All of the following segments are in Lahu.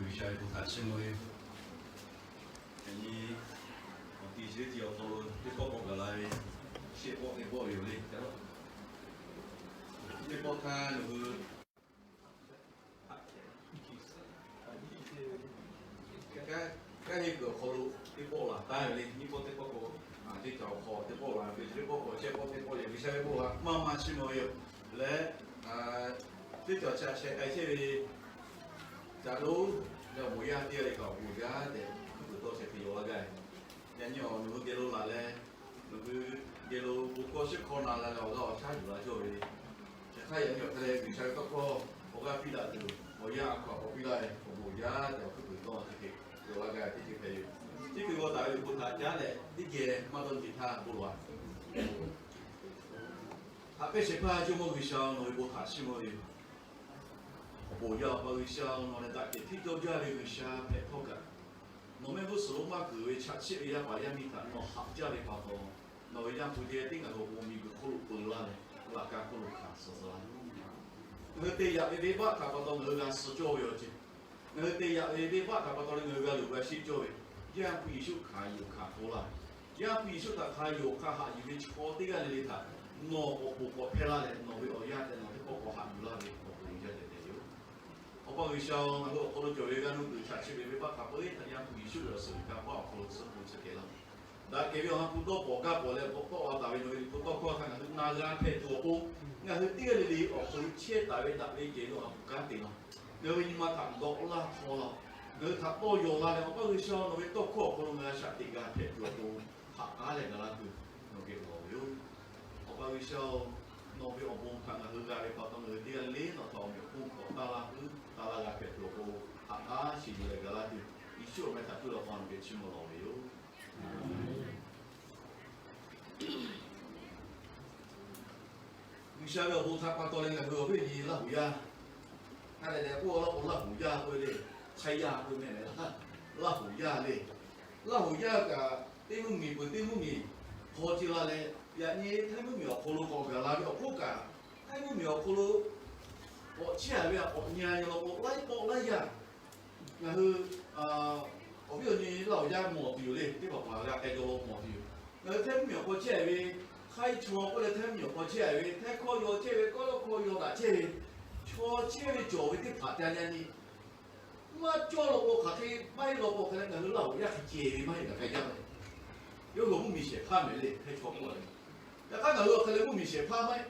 G'uiˬsha ve bon htaꞈ chiˇ mvuh ve, yaꞈ nyi awˬ ti chi teˇ ti awˬ hk'aw lo teˇ pawˆ k'awꞈ gaˬ la ve, shehˆ pawˆ teˇ pawˆ ve yoˬ le. Teˇ pawˆ htaˇ ngaˬ hui kanˉ heˆ kuiˬ awˬ hk'aw lo teˇ pawˆ laˬ taˉ ve le. Nyiˇ pawˆ teˇ pawˆ k'o, teˇ cawˬ awˬ hk'aw teˇ pawˆ laˬ ve, teˇ pawˆ k'o shehˆ pawˆ teˇ pawˆ ve yoˬ. G'uiˬsha ve bon htaꞈ maˇ maˇ chiˇ mvuh ve yoˬ leh, teˇ cawˬ chi a sheh k'ai chehˇ ve, caꞈ lonˉ leh awˬ moˍ yaˇ teˇ g'aˇ le kaꞈ awˬ bon jaˇ tehꞈ hkui peuˬ tawˇ chi hk'e yaw laˇ gaˇ ve. Yaꞈ nyi awˬ nawˬ hui geh lo laˬ leh, nawˬ hui geh lo bon hkawˇ shiˉ hkawˇ na la leh awˬ g'aˇ awˬ shaˉ yuˬ la cawˇ ve, chi hk'aˇ yaꞈ nyi awˬ hk'e leh G'uiˬsha ve tawˇ hkawˇ awˬ g'aˇ piˇ daꞈ tuˬ, awˬ yanˇ a hkaw awˬ piˇ laˇ ve awˬ bon jaˇ tehꞈ awˬ hkui peuˬ tawˇ chi hk'e yaw laˇ gaˇ ve teˇ ceuˬ hpehꞈ ve yoˬ. Teˇ ceuˬ g'aw taˍ ve liꞈ hpu htaꞈ caˉ leh teˇ geh maˇ dawˇ nyi htaˇ bon lawˬ a. Haꞈ pehnˇ shehˍ hpaˇ Jawˇmawˇ G'uiˬsha-oˬ, nawˬ ve bon htaꞈ chiˇ mvuh ve yoˬ. Awˬ bon yaˇ Awˬ pa G'uiˬsha-oˬ, nawˬ lehˬ daꞈ kehˬ htiˇ cawˇ jaˇ ve G'uiˬsha hpehꞈ htawˇ kaꞈ, nawˬ mehˆ g'uˇ suhˍ lo maˇ keunˍ ve chaꞈ chiˆ ve yaˇ paˍ yaˇ miˇ htaꞈ nawˬ haꞈ jaˇ ve pa taw, nawˬ ve Yaˇ hpu ceh tiˉ ngaˬ hui awˬ pon miˬguiˬ hk'oˆ lo peu laˇ leh, laꞈ ka hk'oˆ lo hkanˍ suh suh laˇ. Ngaˬ hui te yaꞈ ve venˇbaˆ htaꞈ pa taw ngaˬ hui g'a suh cawˇ ve awˬ ceuˬ, ngaˬ hui te yaꞈ ve venˇbaˆ htaꞈ pa taw leh ngaˬ hui g'a luˬ g'a sheˆ cawˇ ve, Yaˇ hpu Yeˍsuˆ hkanˍ yuˬ hkanˍ hto laˇ. Yaˇ hpu Yeˍsuˆ htaꞈ hk'a yonˍ hk'a haꞈ yuˬ ve chaw teˇ g'aˇ le le htaꞈ nawˬ k'awꞈ poˬ k'awꞈ hpehˇ laˇ leh, nawˬ ve awˬ yanˇ tehꞈ nawˬ teˇ pawˆ k'awꞈ haꞈ yuˬ laˇ ve awˬ bon jaˇ tehꞈ tehꞈ yoˬ. Awˬ pa G'uiˬsha-oˬ, ngaˬ hui awˬ hk'aw lo cawˬ ve g'aˇ nuˇ tuˬ chaꞈ chiˆ ve venˇbaˆ hk'a peu-eˬ htaꞈ Yaˇ hpu Yeˍsuˆ ve awˬ suhˍ g'a paˇ awˬ hk'aw lo suhˉ k'oˆ chi hk'e laˇ. Daꞈ kehˬ ve awˬ ha hpu dawˇ pawˍ gaˇ pawˍ leh bvuhꞈ tawˆ la taˍ ve nawˬ ve liꞈ hpu tawˇ hkawˇ htaꞈ ngaˬ hui na g'a hpehꞈ tuˬ awˬ pon, ngaˬ hui teˇ g'aˇ le le awˬ hk'aw lo chehˇ taˍ ve daꞈ ve jehˬ lo awˬ ha hpu kanˉ te laˇ. Ngaˬ hui ve nyi ma htaꞈ dawꞈ laˇ htaw laˇ. Ngaˬ hui htaꞈ tawˇ yaw laˇ leh, Awˬ pa G'uiˬsha, nawˬ ve tawˇ hkawˇ awˬ hk'aw lo ngaˬ hui shaꞈ teꞈ g'a hpehꞈ tuˬ awˬ pon haꞈ k'aˉ leh gaˬ laˇ tuˬ nawˬ geh lawˬ ve yoˬ. Awˬ pa G'uiˬsha-oˬ, nawˬ ve awˬ bon htaꞈ ngaˬ hui g'a ve pa taw, ngaˬ hui teˇ g'aˇ le le nawˬ htaꞈ awˬ meꞈ awˬ hponˇ k'awꞈ taˇ laˇ puiˉ taˇ laˇ g'a hpehꞈ tuˬ awˬ pon haꞈ k'aˉ shiˍ yuˬ leh gaˬ laˇ tuˬ, Yeˍsuˆ awˬ meh htaꞈ cuˇ leh Awˬ pa nawˬ geh chiˇ mvuh lawˬ ve yoˬ. G'uiˬsha ve awˬ bon htaꞈ pa taw leh ngaˬ hui awˬ viˉ awˬ nyi Laˇ huˍ yaˇ, hk'a dehꞈ dehꞈ k'oˆ laˇ k'o Laˇ huˍ yaˇ k'oˆ ve le, Htaiˇ yaˇ k'oˆ ve mehˆ mehˍ laˇ, Laˇ huˍ yaˇ le. Laˇ huˍ yaˇ kaꞈ teˇ mvuhˇ miˬ peuˬ teˇ mvuhˇ miˬ hpaw ce la leh, yaꞈ nyi Htaiˇ mvuhˇ miˬ awˬ hk'aw lo k'awꞈ gaˬ la ve awˬ hk'oˆ kaꞈ, Htaiˇ mvuhˇ miˬ awˬ hk'aw lo k'awꞈ chehˇ a ve a k'awꞈ nyi a ve law k'o laiˉ pawˆ laiˉ yaˇ ngaˬ hui awˬ viˉ awˬ nyi Laˇ huˍ yaˇ mawˬ tuˬ yoˬ le. Teˇ hpaˍ hpaˍ g'a k'ai jaw lo mawˬ tuˬ yoˬ. Ngaˬ hui Htaiˇ mvuhˇ miˬ awˬ hk'aw chehˇ ve, Htaiˇ chaw k'oˆ leh Htaiˇ mvuhˇ miˬ awˬ hk'aw chehˇ ve, Htaiˇ hkawˇ yaw chehˇ ve, kawˉ lawˇ hkawˇ yaw daꞈ chehˇ ve, chaw chehˇ ve cawˬ ve teˇ hpaˍ ca nyi a nyi maˇ cawˇ law k'o hk'aˬ hk'e maˇ heˆ law k'o hk'e leh ngaˬ hui Laˇ huˍ yaˇ hk'e ceh ve maˇ heˆ kaꞈ k'ai jaˇ ve. Yawˇ hui mvuhˇ miˬ shehˍ hpaˇ mehˍ le, Htaiˇ chaw k'oˆ a ve. Yaꞈ hk'aˇ ngaˬ hui awˬ hk'e leh mvuhˇ miˬ shehˍ hpaˇ maˇ heˆ.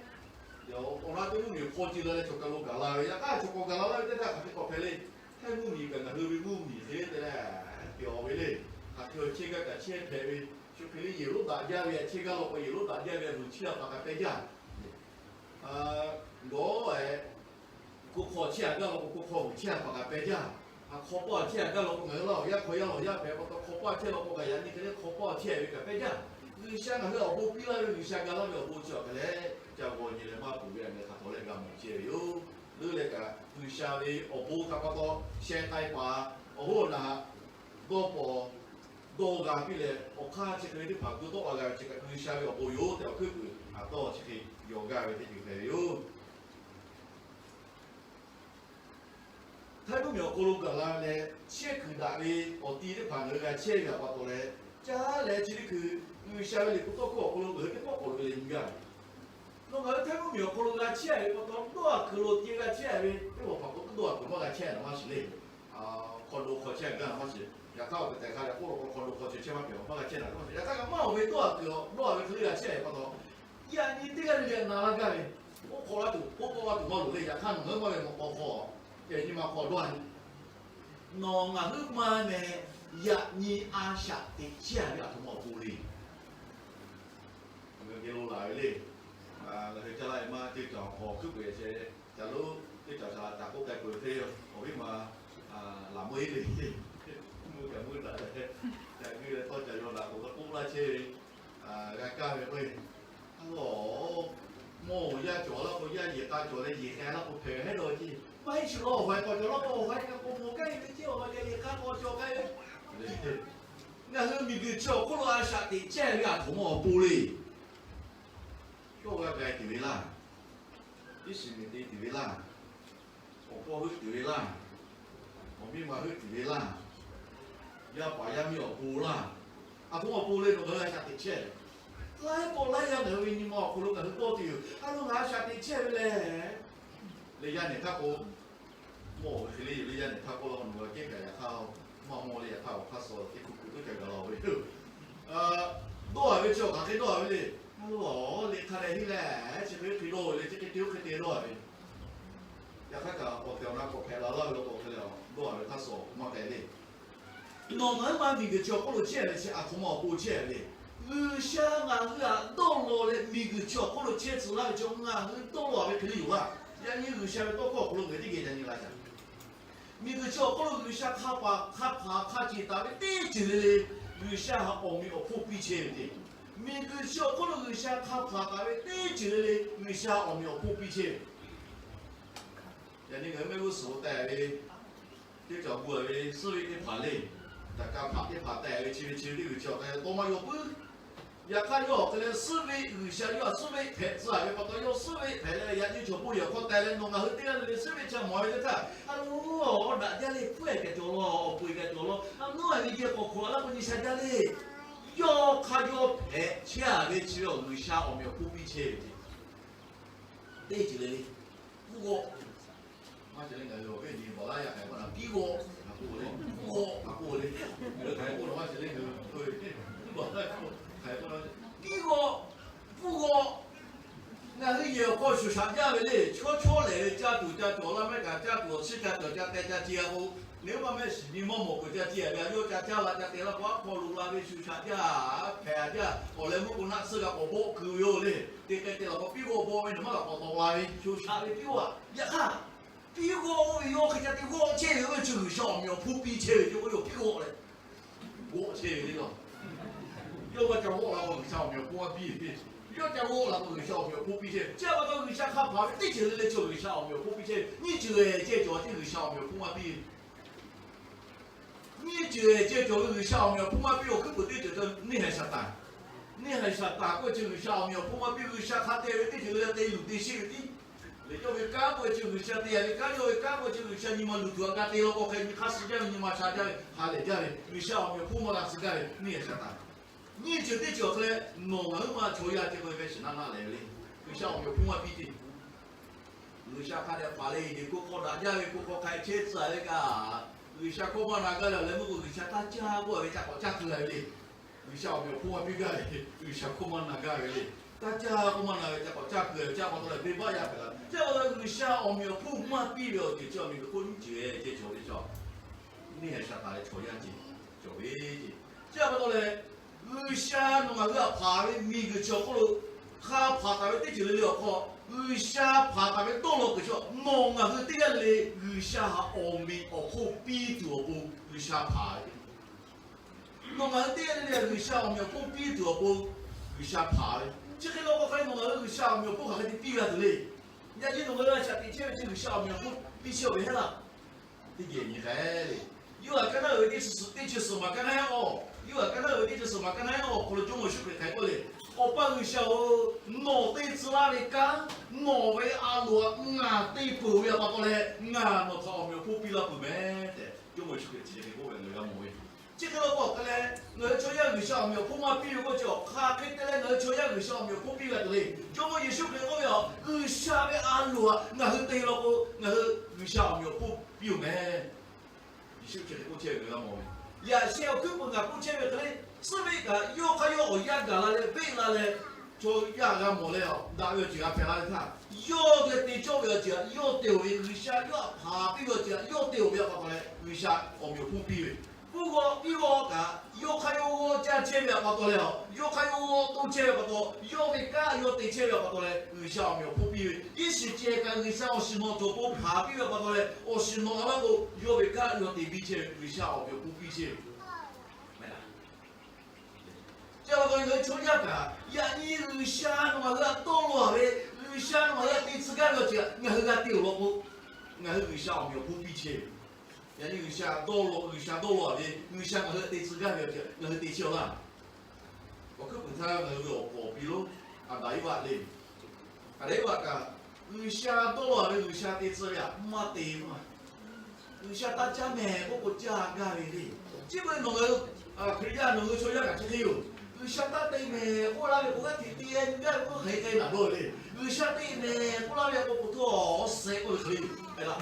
Awˬ na teˇ mvuhˇ miˬ hpaw ce la leh chaw kaˬ lo gaˬ la ve, yaꞈ hk'aˇ chaw kaˬ gaˬ la laˇ ve teˇ htaˇ hk'aˬ hk'e k'awꞈ hpehꞈ le. Htaiˇ mvuhˇ miˬ kaꞈ ngaˬ hui ve mvuhˇ miˬ hk'e te leh pehˬ ve le. Hk'aˬ hk'e chehˇ gaˇ kaꞈ chehˇ hpehꞈ ve, shu hk'e le yehˬ lonˉ daꞈ jaˇ ve, chehˇ gaˇ law k'o yehˬ lonˉ daꞈ jaˇ ve a luˬ chiˇ a paˍ kaꞈ pehˇ jaˇ. Gawˇ ehˍ, ko hk'aw chehˇ a gaˇ law k'o ko hk'aw g'uiˬ chehˇ a paˍ kaꞈ pehˇ jaˇ. Hk'aw pawˆ a chehˇ a gaˇ law k'o ngaˬ hui Laˇ huˍ yaˇ hk'aw yaˇ lawˬ yaˇ hpehꞈ pa taw hk'aw pawˆ a chehˇ law k'o kaꞈ yaꞈ nyi hk'e le hk'aw pawˆ a chehˇ ve kaꞈ pehˇ jaˇ. G'uiˬsha ngaˬ hui awˬ bon piˇ laˇ ve G'uiˬsha ga laˇ ve awˬ bon chi awˬ hk'e leh, ca g'aw nyi leh maˇ puˬ ve a meh hk'aˬ hk'aw leh g'a mawˬ chehˇ ve yoˬ. Leuˉ leh kaꞈ G'uiˬsha ve awˬ bon htaꞈ pa taw sheh k'ai paˍ awˬ hoˉ awˬ naꞈ dawˇ paw dawˇ g'a piˇ leh, awˬ hk'aˇ chi hk'e ve teˇ hpaˍ gu tawˆ la g'a ve chi kaꞈ G'uiˬsha ve awˬ bon yoˬ tehꞈ awˬ hkuiˉ puiˍ a tawˇ chi hk'e yaw gaˇ ve teˇ ceuˬ hpehꞈ ve yoˬ. Htaiˇ mvuhˇ miˬ awˬ hk'aw lo gaˬ la leh, chehˇ kuiˬ daꞈ ve awˬ ti teˇ hpaˍ ngaˬ hui g'a chehˇ ve a pa taw leh, caˉ leh chi teˇ hkui G'uiˬsha ve liꞈ hpu tawˇ hkawˇ awˬ hk'aw lo ngaˬ hui teˇ pawˆ k'awꞈ lo ve leh nyi gaˇ ve. Nawˬ ngaˬ hui Htaiˇ mvuhˇ miˬ awˬ hk'aw lo g'a chehˇ ve pa taw, dawˇ a kuiˬ lo te g'a chehˇ ve teˇ hpaˍ hpaˍ k'o, dawˇ a kuiˬ maˇ g'a chehˇ a maˇ shiˍ le. Hk'aw lo hk'aw chehˇ a gaˇ maˇ shiˍ. Yaꞈ hk'aˇ awˬ pehˍ tehꞈ hk'a leh k'oˆ law k'o hk'aw lo hk'aw chehˇ chehˇ maˇ pehˍ maˇ g'a chehˇ na maˇ shiˍ. Yaꞈ hk'aˇ kaꞈ maˇ awˬ ve dawˇ a kuiˬ dawˇ a ve hk'e le g'a chehˇ ve pa taw, yaꞈ nyi teˇ g'aˇ le le na laˇ gaˇ ve, oˇ hk'aw laˇ tuˬ oˇ k'oˆ laˇ tuˬ maˇ loˍ le. Yaꞈ hk'aˇ nawˬ ngaˬ hui maˇ ve mawꞈ k'aw hk'aw, yaꞈ nyi ma hk'aw dawˇ a nyi, nawˬ ngaˬ hui maˇ meh yaꞈ nyi a shaꞈ teꞈ chehˇ a ve a htoꞈ ma awˬ pon le. Ngaˬ hui geh lo laˬ ve le. Ngaˬ hui ca laˇ ve maˇ teˇ caˬ awˬ hk'aw hkuiˉ peuˬ e chehˇ, ca lo teˇ caˬ shaˍ laꞈ ca k'oˆ k'ai peuˬ ve hk'e, awˬ viˉ ma laꞈ meuˇ e le, meuˇ kaꞈ meuˇ daꞈ leh, ca g'euˆ leh tawˇ ca yaw daꞈ k'o k'oˆ laˇ chehˇ ve, g'a kaˇ ve k'o, a lo, mawˇ yaˇ cawˬ laˇ k'o, yaˇ yehˬ k'a cawˬ leh yehˬ k'ai laˇ k'o hpehꞈ hehˉ dawˇ ce. Maˇ heˆ shuˍ law awˬ ha k'awꞈ cawˬ laˇ k'o, awˬ ha k'awꞈ mawˬ k'ai ve teˇ ceuˬ awˬ ha cawˬ k'ai ve. Ngaˬ hui miˬguiˬ chi awˬ hk'oˆ lo a shaꞈ teꞈ chehˇ ve a htoꞈ ma awˬ pon le. Yawˇ g'a k'ai tuˬ ve laˇ. Iˉ shiˍ miˬ te tuˬ ve laˇ. Awˬ hpawˇ heuˆ tuˬ ve laˇ. Awˬ Miˇ ma heuˆ tuˬ ve laˇ. Yaˇ paˍ yaˇ miˇ awˬ pon laˇ. Aˬ htoꞈ ma awˬ pon le, nawˬ ngaˬ hui a shaꞈ teꞈ chehˇ. Laiˉ pawˆ laiˉ yaˇ ngaˬ hui ve nyi ma awˬ hk'aw lo ngaˬ hui tawˇ tuˬ yoˬ. A lo ngaˬ a shaꞈ teꞈ chehˇ ve lehˬ, leh yaˇ nehˬ htaˇ k'o, mawˇ ve hk'e le yoˬ. Leh yaˇ nehˬ htaˇ k'oˆ laˇ, nawˬ g'a kehˉ kaꞈ yaꞈ hk'aˇ, maˇ mawˇ leh yaꞈ hk'aˇ awˬ hk'aˇ suh teˇ hkui hkui teˇ kaꞈ gaˬ la ve yoˬ. Dawˇ a ve chi awˬ hk'aˬ hk'e dawˇ a ve le. A lo, le hk'a dehꞈ heˆ leh, chi hk'e hk'e dawˇ ve le, chi hk'e te oˇ hk'e te dawˇ a ve. Yaꞈ hk'aˇ kaꞈ awˬ tehˬ awˬ na k'awꞈ hpehꞈ la laˇ ve law k'o, hk'e leh dawˇ a ve hk'aˇ suh maˇ k'ai le. Nawˬ ngaˬ hui ma miˬguiˬ chi awˬ hk'oˆ lo chehˇ ve chi aˬ htoꞈ ma awˬ pon chehˇ ve le. G'uiˬsha ngaˬ hui htaꞈ dawˇ law leh miˬguiˬ chi awˬ hk'oˆ lo chehˇ tcuh laˇ ve chaw ngaˬ hui dawˇ law ve hk'e le yoˬ laˇ. Yaꞈ nyi G'uiˬsha ve tawˇ hkawˇ awˬ hk'aw lo ngaˬ hui teˇ geh ca nyi la shaˍ. Miˬguiˬ chi awˬ hk'oˆ lo G'uiˬsha hk'a paˍ hk'a hpaˍ hk'a ceˬ taˍ ve teˇ ceuˬ le le, G'uiˬsha htaꞈ awˬ meꞈ awˬ hponˇ piˇ chehˇ ve te. Miˬguiˬ chi awˬ hk'oˆ lo G'uiˬsha hk'a hpaˍ taˍ ve teˇ ceuˬ le le, G'uiˬsha awˬ meꞈ awˬ hponˇ piˇ chehˇ ve. Yaꞈ nyi ngaˬ hui mehˆ g'uˇ suhˍ lo tehˬ ve, teˇ cawˬ gu a ve suhˉ ve teˇ hpaˍ le, daꞈ ka hpaꞈ teˇ hpaˍ tehˬ ve chi ve chi ve teˇ g'uiˬ chi awˬ hk'e tawˇ maˇ yaw puiˉ. Yaꞈ hk'aˇ yawˇ awˬ hk'e leh suhˉ ve G'uiˬsha yawˇ htaꞈ suhˉ ve hpehꞈ tcuh a ve pa taw, yawˇ suhˉ ve hpehꞈ leh yaꞈ nyi chaw bon yehˬ awˬ hk'aw teh leh nawˬ ngaˬ hui teˇ g'aˇ le le suhˉ ve chi mawˬ ve teˇ htaˇ, a lo, daꞈ jaˇ le, hpfuhˆ e kaꞈ cawˬ law, awˬ peuˬ e kaꞈ cawˬ law, a nawˉ a ve yehˬ k'awꞈ hk'awꞈ a laˇ k'o nyi sha jaˇ le. Yawˇ hk'a yawˇ hpehꞈ chehˇ a ve chi ve awˬ G'uiˬsha awˬ meꞈ awˬ hponˇ piˇ chehˇ ve teˇ ceuˬ le le, puˇ g'awˆ. Maˇ ceh leh ngaˬ hui awˬ viˉ awˬ nyi bawˬ laˇ yaꞈ hk'aˬ hk'e k'oˆ na, piˇ g'awˆ, a k'oˆ le, puˇ g'awˆ a k'oˆ le. Ngaˬ hui hk'aˬ hk'e k'oˆ na maˇ ceh leh ngaˬ hui, hk'aˬ hk'e k'oˆ na, piˇ g'awˆ, puˇ g'awˆ. Ngaˬ hui yehˬ awˬ hk'aw shuˍ shaꞈ jaˇ ve le. Chaw chawˇ lehˬ ve caˇ tuˬ ca cawˬ laˇ mehˆ kaꞈ caˇ tuˬ awˬ chiˇ ca cawˬ ca teh ca ce a k'o, neˇ maˇ mehˆ shiˍ nyi mawˇ mawˬ k'oˍ ca ce a ve, a yawˇ ca caˇ la ca teh laˇ k'o, aˉ hk'aw lo la ve shuˍ shaꞈ jaˇ, hpehꞈ jaˇ. Awˬ leh meuˇ k'o naˆ tsuhˇ g'a k'awꞈ bawˆ keu ve yoˬ le. Te k'ai te laˬ k'o piˇ g'awˆ bawˆ ve, nawˬ maˇ g'a k'awꞈ tawꞈ la ve shuˍ shaꞈ ve piˇ g'awˆ. Yaꞈ hk'aˇ, piˇ g'awˆ oˇ ve yawˇ hk'e ca te g'awˆ chehˇ ve oˇ ve chi G'uiˬsha awˬ meꞈ awˬ hponˇ piˇ chehˇ ve ce, oˇ yawˇ piˇ g'awˆ leh g'awˆ chehˇ ve le. Yawˇ maˇ ca g'awˆ la k'o G'uiˬsha awˬ meꞈ awˬ hponˇ maˇ piˇ ve. Yawˇ ca g'awˆ la k'o G'uiˬsha awˬ meꞈ awˬ hponˇ piˇ chehˇ ve. Chi pa taw G'uiˬsha hk'a hpaˍ ve teˇ ceuˬ le le chi G'uiˬsha awˬ meꞈ awˬ hponˇ piˇ chehˇ ve. Nyiˇ ceuˬ ceh cawˬ ce G'uiˬsha awˬ meꞈ awˬ hponˇ maˇ piˇ ve. Nyiˇ ceuˬ ceh cawˬ ve G'uiˬsha awˬ meꞈ awˬ hponˇ maˇ piˇ awˬ hkuiˉ puiˍ teˇ ceuˬ neˇ haiˬ Saˍtanˍ. Neˇ haiˬ Saˍtanˍ k'oˆ ve chi G'uiˬsha awˬ meꞈ awˬ hponˇ maˇ piˇ. G'uiˬsha hk'a te ve teˇ ceuˬ le le te luˬ te sheˆ ve tiˉ le. Yawˇ ve kanˉ k'oˆ ve chi G'uiˬsha te a ve kanˉ, yawˇ ve kanˉ k'oˆ ve chi G'uiˬsha nyi ma luˬ tuˬ a g'a te law k'o hk'e nyi hk'aˇ suh jaˇ ve, nyi ma sha jaˇ ve, ha lehˬ jaˇ ve, G'uiˬsha awˬ meꞈ awˬ hponˇ maˇ g'a suh gaˇ ve neˇ haiˬ Saˍtanˍ. Nyiˇ ceuˬ teˇ ceuˬ awˬ hk'e leh nawˬ ngaˬ hui ma chaw yaˇ ceh k'oˆ ve hk'a shiˍ naˆ naˆ leh ve le. G'uiˬsha awˬ meꞈ awˬ hponˇ maˇ piˇ ce. G'uiˬsha hk'a dehꞈ hpaˍ leh, yehˬ ko hk'aw daꞈ jaˇ ve ko hk'aw hk'a chehˇ tcuh a ve kaꞈ, G'uiˬsha hkawˇ maˇ na gaˇ leh awˬ leh meuˇ k'o G'uiˬsha taˇ caˇ k'oˆ a ve ca k'awꞈ caˇ keu a ve le. G'uiˬsha awˬ meꞈ awˬ hponˇ maˇ piˇ gaˇ ve, G'uiˬsha hkawˇ maˇ na gaˇ ve le. Taˇ caˇ k'oˆ maˇ na ve ca k'awꞈ caˇ keu a ve, caˇ pa taw leh venˇbaˆ yaˇ hpehꞈ la. Chi pa taw G'uiˬsha awˬ meꞈ awˬ hponˇ maˇ piˇ ve awˬ ceuˬ chi awˬ meꞈ awˬ hponˇ nyiˇ ceuˬ ceh cawˬ ve chaw, neˇ haiˬ Saˍtanˍ leh chaw yaˇ ceh cawˬ ve ce. Chi pa taw leh G'uiˬsha nawˬ ngaˬ hui htaꞈ hpaˍ ve miˬguiˬ chi awˬ hk'oˆ lo hk'a hpaˍ taˍ ve teˇ ceuˬ le le awˬ hk'aw, G'uiˬsha hpaˍ taˍ ve dawˇ law kuiˬ chaw nawˬ ngaˬ hui teˇ g'aˇ le le G'uiˬsha htaꞈ awˬ meꞈ awˬ hponˇ piˇ tuˬ awˬ pon G'uiˬsha hpaˍ ve Nawˬ ngaˬ hui teˇ g'aˇ le le G'uiˬsha awˬ meꞈ awˬ hponˇ piˇ tuˬ awˬ pon G'uiˬsha hpaˍ ve. Chi hk'e law k'o hk'a le nawˬ ngaˬ hui G'uiˬsha awˬ meꞈ awˬ hponˇ hk'aˬ hk'e te piˇ g'a tuˬ le. Yaꞈ nyi nawˬ ngaˬ hui a shaꞈ teꞈ chehˇ ve chi G'uiˬsha awˬ meꞈ awˬ hponˇ piˇ chehˇ ve heˆ laˇ. Teˇ geh nyi k'ai le. Yawˇ htaꞈ kaˇ naˉ uiˍ ve teˇ chi suhˍ maˍ kaˇ naˉ awˬ, yawˇ htaꞈ kaˇ naˉ uiˍ ve teˇ chi suhˍ maˍ kaˇ naˉ awˬ hk'aw lo Jawˇmawˇ Yeˍsuˆ Hkriꞈ hk'aˬ hk'e k'oˆ le. Awˬ pa G'uiˬsha-oˬ, nawˬ te tcuh laˇ ve kanˉ, nawˬ ve a loˍ htaꞈ ngaˬ te peuˬ ve pa taw leh, ngaˬ nawˬ htaꞈ awˬ meꞈ awˬ hponˇ piˇ laˇ peuˬ mehˍ tehꞈ, Jawˇmawˇ Yeˍsuˆ Hkriꞈ chi hk'e k'oˆ ve ngaˬ hui g'a mawˬ ve. Chi hk'e law k'o hk'a le, ngaˬ hui chaw yaˇ G'uiˬsha awˬ meꞈ awˬ hponˇ maˇ piˇ ve k'oˆ chi awˬ hk'aˬ hk'e te leh ngaˬ hui chaw yaˇ G'uiˬsha awˬ meꞈ awˬ hponˇ piˇ g'a tuˬ le. Jawˇmawˇ Yeˍsuˆ Hkriꞈ k'oˆ ve, G'uiˬsha ve a loˍ htaꞈ ngaˬ hui te law k'o, ngaˬ hui G'uiˬsha awˬ meꞈ awˬ hponˇ piˇ-oˬ mehˍ. Yeˍsuˆ Hkriꞈ k'oˆ chehˇ ve ngaˬ hui g'a mawˬ ve, yaꞈ sheh awˬ hkuiˉ puiˍ ngaˬ k'oˆ chehˇ ve hk'e le, suhˉ ve kaꞈ yawˇ hk'aˇ yawˇ awˬ yanˇ gaˬ la leh venˇ la leh, chaw yaˇ g'a mawˬ leh daꞈ ve awˬ ceuˬ g'a hpehꞈ la ve htaˇ, yawˇ geh te cawˇ ve awˬ ceuˬ htaꞈ yawˇ te-oˬ ve, G'uiˬsha yawˇ htaꞈ hpanˍ piˇ ve awˬ ceuˬ htaꞈ yawˇ te-oˬ ve pa taw leh G'uiˬsha awˬ meꞈ awˬ hponˇ piˇ ve. Puˇ g'awˆ piˇ g'awˆ kaꞈ yawˇ hk'aˇ yawˇ g'awˇ caˇ chehˇ ve pa taw leh, yawˇ hk'aˇ yawˇ g'awˇ toˇ chehˇ ve pa taw, yawˇ ve kanˉ yawˇ te chehˇ ve pa taw leh G'uiˬsha awˬ meꞈ awˬ hponˇ piˇ ve. Iˉ shiˍ ceh kaꞈ G'uiˬsha awˬ shiˍ nawꞈ cawˬ pon hpanˍ piˇ ve pa taw leh, awˬ shiˍ nawꞈ a laˇ k'o, yawˇ ve kanˉ yawˇ te biˇ chehˇ ve, G'uiˬsha awˬ meꞈ awˬ hponˇ piˇ chehˇ ve. Chi pa taw ngaˬ hui chaw yaˇ kaꞈ yaꞈ nyi G'uiˬsha nawˬ ngaˬ hui htaꞈ dawˇ law ve, G'uiˬsha nawˬ ngaˬ hui htaꞈ te tcuh gaˇ ve awˬ ceuˬ htaꞈ ngaˬ hui g'a te-oˬ law k'o, ngaˬ hui G'uiˬsha awˬ meꞈ awˬ hponˇ piˇ chehˇ ve. Yaꞈ nyi G'uiˬsha dawˇ law, G'uiˬsha dawˇ law ve, G'uiˬsha ngaˬ hui htaꞈ te tcuh gaˇ ve awˬ ceuˬ ngaˬ hui te chehˇ-oˬ laˇ. Awˬ hkuiˉ puiˍ htaˇ ngaˬ hui ve awˬ pfuhˍ awˬ pi lonˉ Aˍdanˍ Eˇvaˆ le. Aˍdanˍ Eˇvaˆ kaꞈ G'uiˬsha dawˇ law ve, G'uiˬsha te tcuh ve htaꞈ maˇ te maˇ. G'uiˬsha taˇ caˇ mehˍ k'oˆ k'o caˇ gaˇ ve le. Chi beuꞈ nawˬ ngaˬ hui Hkriꞈ yaˇ nawˬ hui chaw yaˇ kaꞈ chi hk'e yoˬ. G'uiˬsha taˇ te mehˍ k'oˆ laˇ ve k'o, g'aˇ hteꞈ te e nyi gaˇ ve k'oˆ hk'e hk'e naˬ dawˇ ve le. G'uiˬsha te mehˍ k'oˆ laˇ ve k'o, k'oˍ htuˇ awˬ shehˍ k'oˆ ve hk'e le.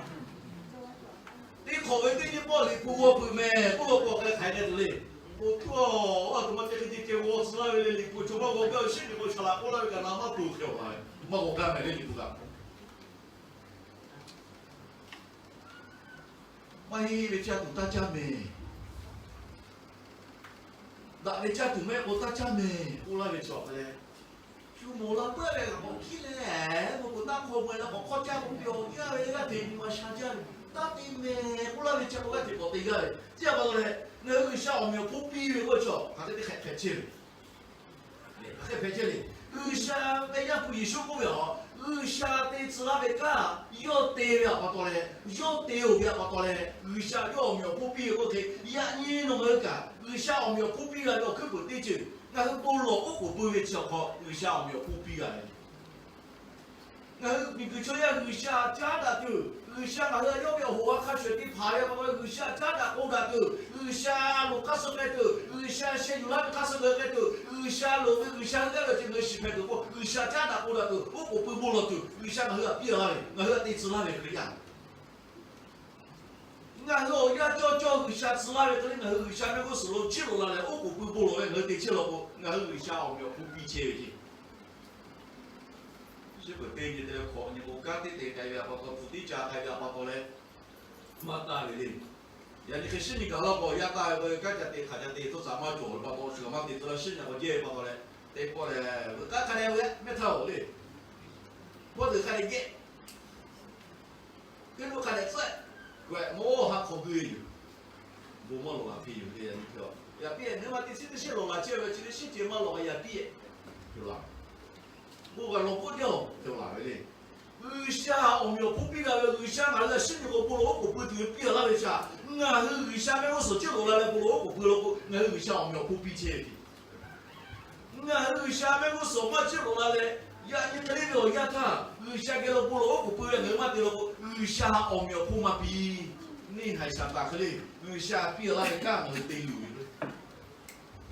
Teˇ hk'awꞈ ve teˇ nyi pawˆ Liꞈ hpu g'aw peuˬ mehˍ k'oˆ lo k'o, hk'e hk'aiˬ k'ai tuˬ le. K'oˍ htuˇ awˬ, a htoꞈ ma te hk'e te ceh g'aw tcuh laˇ ve le. Liꞈ hpu chaw maˇ g'aw gaˇ ve, shiˉ nyi k'o shaˍ laꞈ k'oˆ laˇ ve kaꞈ na maˇ peuˬ hk'e awˬ la ve, maˇ g'aw gaˇ mehˍ le. Liꞈ hpu kaꞈ maˇ heˆ ve caˇ tuˬ taˇ caˇ mehˍ. Daꞈ ve caˇ tuˬ mehˆ k'o taˇ caˇ mehˍ k'oˆ laˇ ve chi awˬ hk'aw leh, shu mawˬ la peuˬ ve kaꞈ k'awꞈ hkiˉ leh, mvuhˇ k'oˍ naˆ hk'aw mvuh e la k'awꞈ hk'awˇ caˇ k'o, pyaw jaˇ ve g'aˇ hteꞈ nyi ma sha jaˇ ve, taˇ te mehˍ k'oˆ laˇ ve chi k'o g'aˇ hteꞈ k'awꞈ te gaˇ ve. Chi a pa taw leh, ngaˬ hui G'uiˬsha awˬ meꞈ awˬ hponˇ piˇ ve k'oˆ ve chi awˬ hk'aˬ hk'e te hk'e hpehꞈ chehˇ ve. Hk'e hpehꞈ chehˇ le. G'uiˬsha ve Yaˇ hpu Yeˍsuˆ k'oˆ ve, a, G'uiˬsha te tcuh laˇ ve kanˉ yawˇ te ve a pa taw leh, yawˇ te-oˬ ve a pa taw leh, G'uiˬsha yawˇ awˬ meꞈ awˬ hponˇ piˇ ve k'oˆ hk'e, yaꞈ nyi nawˬ ngaˬ hui kaꞈ G'uiˬsha awˬ meꞈ awˬ hponˇ piˇ g'a ve awˬ hkuiˉ peuˬ teˇ ceuˬ ngaˬ hui bon lawˬ oˉ k'oˍ pui ve chi awˬ hk'aw G'uiˬsha awˬ meꞈ awˬ hponˇ piˇ g'a ve. Ngaˬ hui miˬguiˬ chaw yaˇ G'uiˬsha caˉ daꞈ tuˬ, G'uiˬsha ngaˬ hui a yawˇ ve awˬ hoꞈ a hk'a shuˍ te hpanˍ ve pa taw, G'uiˬsha caˉ daꞈ k'oˆ daꞈ tuˬ, G'uiˬsha loꞈ hk'aˇ suh k'ai tuˬ, G'uiˬsha sheh yuˬ laˇ ve hk'aˇ suh k'ai tuˬ, G'uiˬsha loꞈ ve G'uiˬsha hui gaˇ ve awˬ ceuˬ ngaˬ hui shiˍ hpehꞈ tuˬ k'o, G'uiˬsha caˉ daꞈ k'oˆ daꞈ tuˬ, oˉ k'oˍ pui bon lawˬ tuˬ, G'uiˬsha ngaˬ hui htaꞈ piˇ laˇ ve, ngaˬ hui htaꞈ te tcuh laˇ ve Hkriꞈ yaˇ Ngaˬ hui awˬ yanˇ cawˇ cawˇ G'uiˬsha tcuh laˇ ve hk'e le, ngaˬ hui G'uiˬsha mehˆ g'uˇ suhˍ lo chiˇ loꞈ la leh oˉ k'oˍ pui bon lawˬ ve ngaˬ hui te chehˇ law k'o, ngaˬ hui G'uiˬsha awˬ meꞈ awˬ hponˇ piˇ chehˇ ve ceˇ. Shiˉ peuˬ teˇ nyi te leh hkawꞈ nyi k'o, kanˉ teˇ te k'ai ve a pa taw, hpu tiˉ ca k'ai ve a pa taw leh, maˇ taˇ ve le. Yaꞈ nyi hk'e shiˉ nyi gaˬ law k'o, yaˇ taˇ ve kanˉ ca te hk'aˬ ca te tcuhˇ caꞈ maˇ cawˬ ve pa taw, shu kaꞈ maˇ te tcuh la, shiˉ nyi k'awꞈ jehˇ ve pa taw leh, teˇ pawˆ lehˬ, kanˉ hk'a dehꞈ ve mehˆ htaˇ-oˬ le, hpawˇ teꞈ hk'a dehꞈ jehˇ, hk'e lo hk'a dehꞈ tcuhˇ, k'awehꞈ mawˇ ha hk'aw gui yoˬ. Bon maˇ lawˬ laˬ hk'e yoˬ le. Yaꞈ piˇ-ehˍ, ngaˬ hui ma teˇ shiˉ teˇ shiˉ lawˬ laˬ chehˇ ve chi teˇ shiˉ ceh maˇ lawˬ, yaꞈ piˇ-ehˍ, te laˬ. Bon g'a lawˬ k'oˆ jaˇ oˬ, te laˬ ve le. G'uiˬsha awˬ meꞈ awˬ hponˇ piˇ g'a ve, G'uiˬsha ngaˬ hui a shiˉ nyi k'o bon lawˬ oˉ k'oˍ pui tuˬ ve piˇ laˇ ve chi, ngaˬ hui G'uiˬsha mehˆ g'uˇ suhˍ chiˇ loꞈ la leh bon lawˬ oˉ k'oˍ pui law k'o, ngaˬ hui G'uiˬsha awˬ meꞈ awˬ hponˇ piˇ chehˇ ve. Ngaˬ hui G'uiˬsha mehˆ g'uˇ suhˍ maˇ chiˇ loꞈ la leh, yaꞈ nyi hk'e le ve awˬ yanˇ htaˇ G'uiˬsha geh lo bon lawˬ oˉ k'oˍ pui ve ngaˬ hui maˇ te law k'o, G'uiˬsha awˬ meꞈ awˬ hponˇ maˇ piˇ. Neˇ haiˬ shaˍ taˍ hk'e le, G'uiˬsha piˇ laˇ ve kanˉ ngaˬ hui te luˬ ve.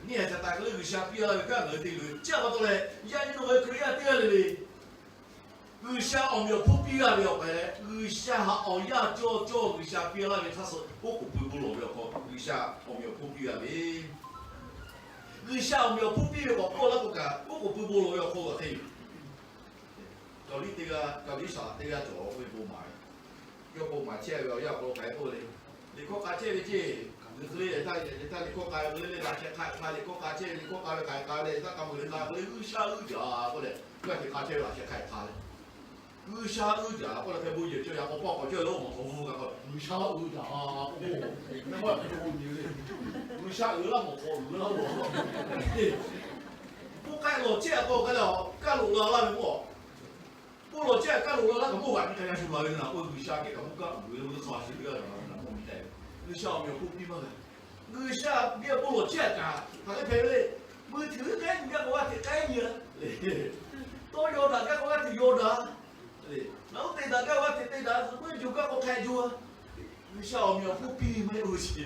Neˇ haiˬ shaˍ taˍ hk'e le, G'uiˬsha piˇ laˇ ve kanˉ ngaˬ hui te luˬ ve. Chi a pa taw leh, yaꞈ nyi nawˬ ngaˬ hui Hkriꞈ yaˇ teˇ g'aˇ le le, G'uiˬsha awˬ meꞈ awˬ hponˇ piˇ g'a ve awˬ hk'e leh, G'uiˬsha haꞈ awˬ yanˇ cawˇ cawˇ G'uiˬsha piˇ laˇ ve htaˇ suh oˉ k'oˍ pui bon lawˬ ve awˬ hk'aw G'uiˬsha awˬ meꞈ awˬ hponˇ piˇ g'a ve. G'uiˬsha awˬ meꞈ awˬ hponˇ piˇ ve k'awꞈ k'oˆ laˇ k'o kaꞈ, oˉ k'oˍ pui bon lawˬ ve awˬ hk'aw g'a hk'e yoˬ. Kawˍliˆ teˇ g'aˇ, Kawˍliˆ saˍ laꞈ teˇ g'aˇ cawˬ ve bon maˍ ve, yawˇ bon maˍ chehˇ ve awˬ yanˇ awˬ hk'aw lo k'ai k'oˆ le, liꞈ hkawˇ k'a chehˇ ve ceˇ, ngaˬ hui hk'e le, htaˇ liꞈ hkawˇ k'a ve hk'e le le, laꞈ sheh hk'a hk'a liꞈ hkawˇ k'a chehˇ ve, liꞈ hkawˇ k'a ve hk'aˬ hk'e k'a ve le, htaˇ k'a meuˬ le k'a hk'e le, G'uiˬsha uiˍ jaˇ k'oˆ leh, g'aˇ hteꞈ k'a chehˇ ve laꞈ sheh hk'a hk'a le. G'uiˬsha uiˍ jaˇ k'oˆ leh hk'e bon yehˬ cawˬ yaꞈ k'aw paˆ k'awꞈ cawˇ leh oˇ mawˬ hk'aw bvuhˇ g'a k'o, G'uiˬsha uiˍ jaˇ k'oˆ k'o, na maˇ hk'e bon nyi le. G'uiˬsha uiˍ laˇ mawˬ hk'aw uiˍ laˇ mawˬ. Bon k'ai lawˬ chehˇ a k'o k'ai leh, kaˇ loꞈ la laˇ ve k'o, bon lawˬ chehˇ a kaˇ loꞈ la laˇ kaꞈ mawˇ g'aꞈ nyi k'ai g'a shu la ve naˬ k'o, G'uiˬsha kehˬ kaꞈ mawˇ kaˇ uiˍ ve mawˇ teˇ hk'aˇ a shu teˇ g'aˇ naˬ mawˇ nyi k'ai ve. G'uiˬsha awˬ meꞈ awˬ hponˇ piˇ maˇ g'a. G'uiˬsha geh bon lawˬ chehˇ a kaꞈ hk'aˬ hk'e hpehꞈ ve le. Mui htuꞈ k'ai nyi gaˇ k'o g'aˇ hteꞈ k'ai nyi a, tawˇ yaw daꞈ gaˇ k'o g'aˇ hteꞈ yaw daꞈ, naˬ uˉ te daꞈ gaˇ k'o g'aˇ hteꞈ te daꞈ, mui juˬ gaˇ k'o hk'a juˬ a. G'uiˬsha awˬ meꞈ awˬ hponˇ piˇ maˇ heˆ k'o chi,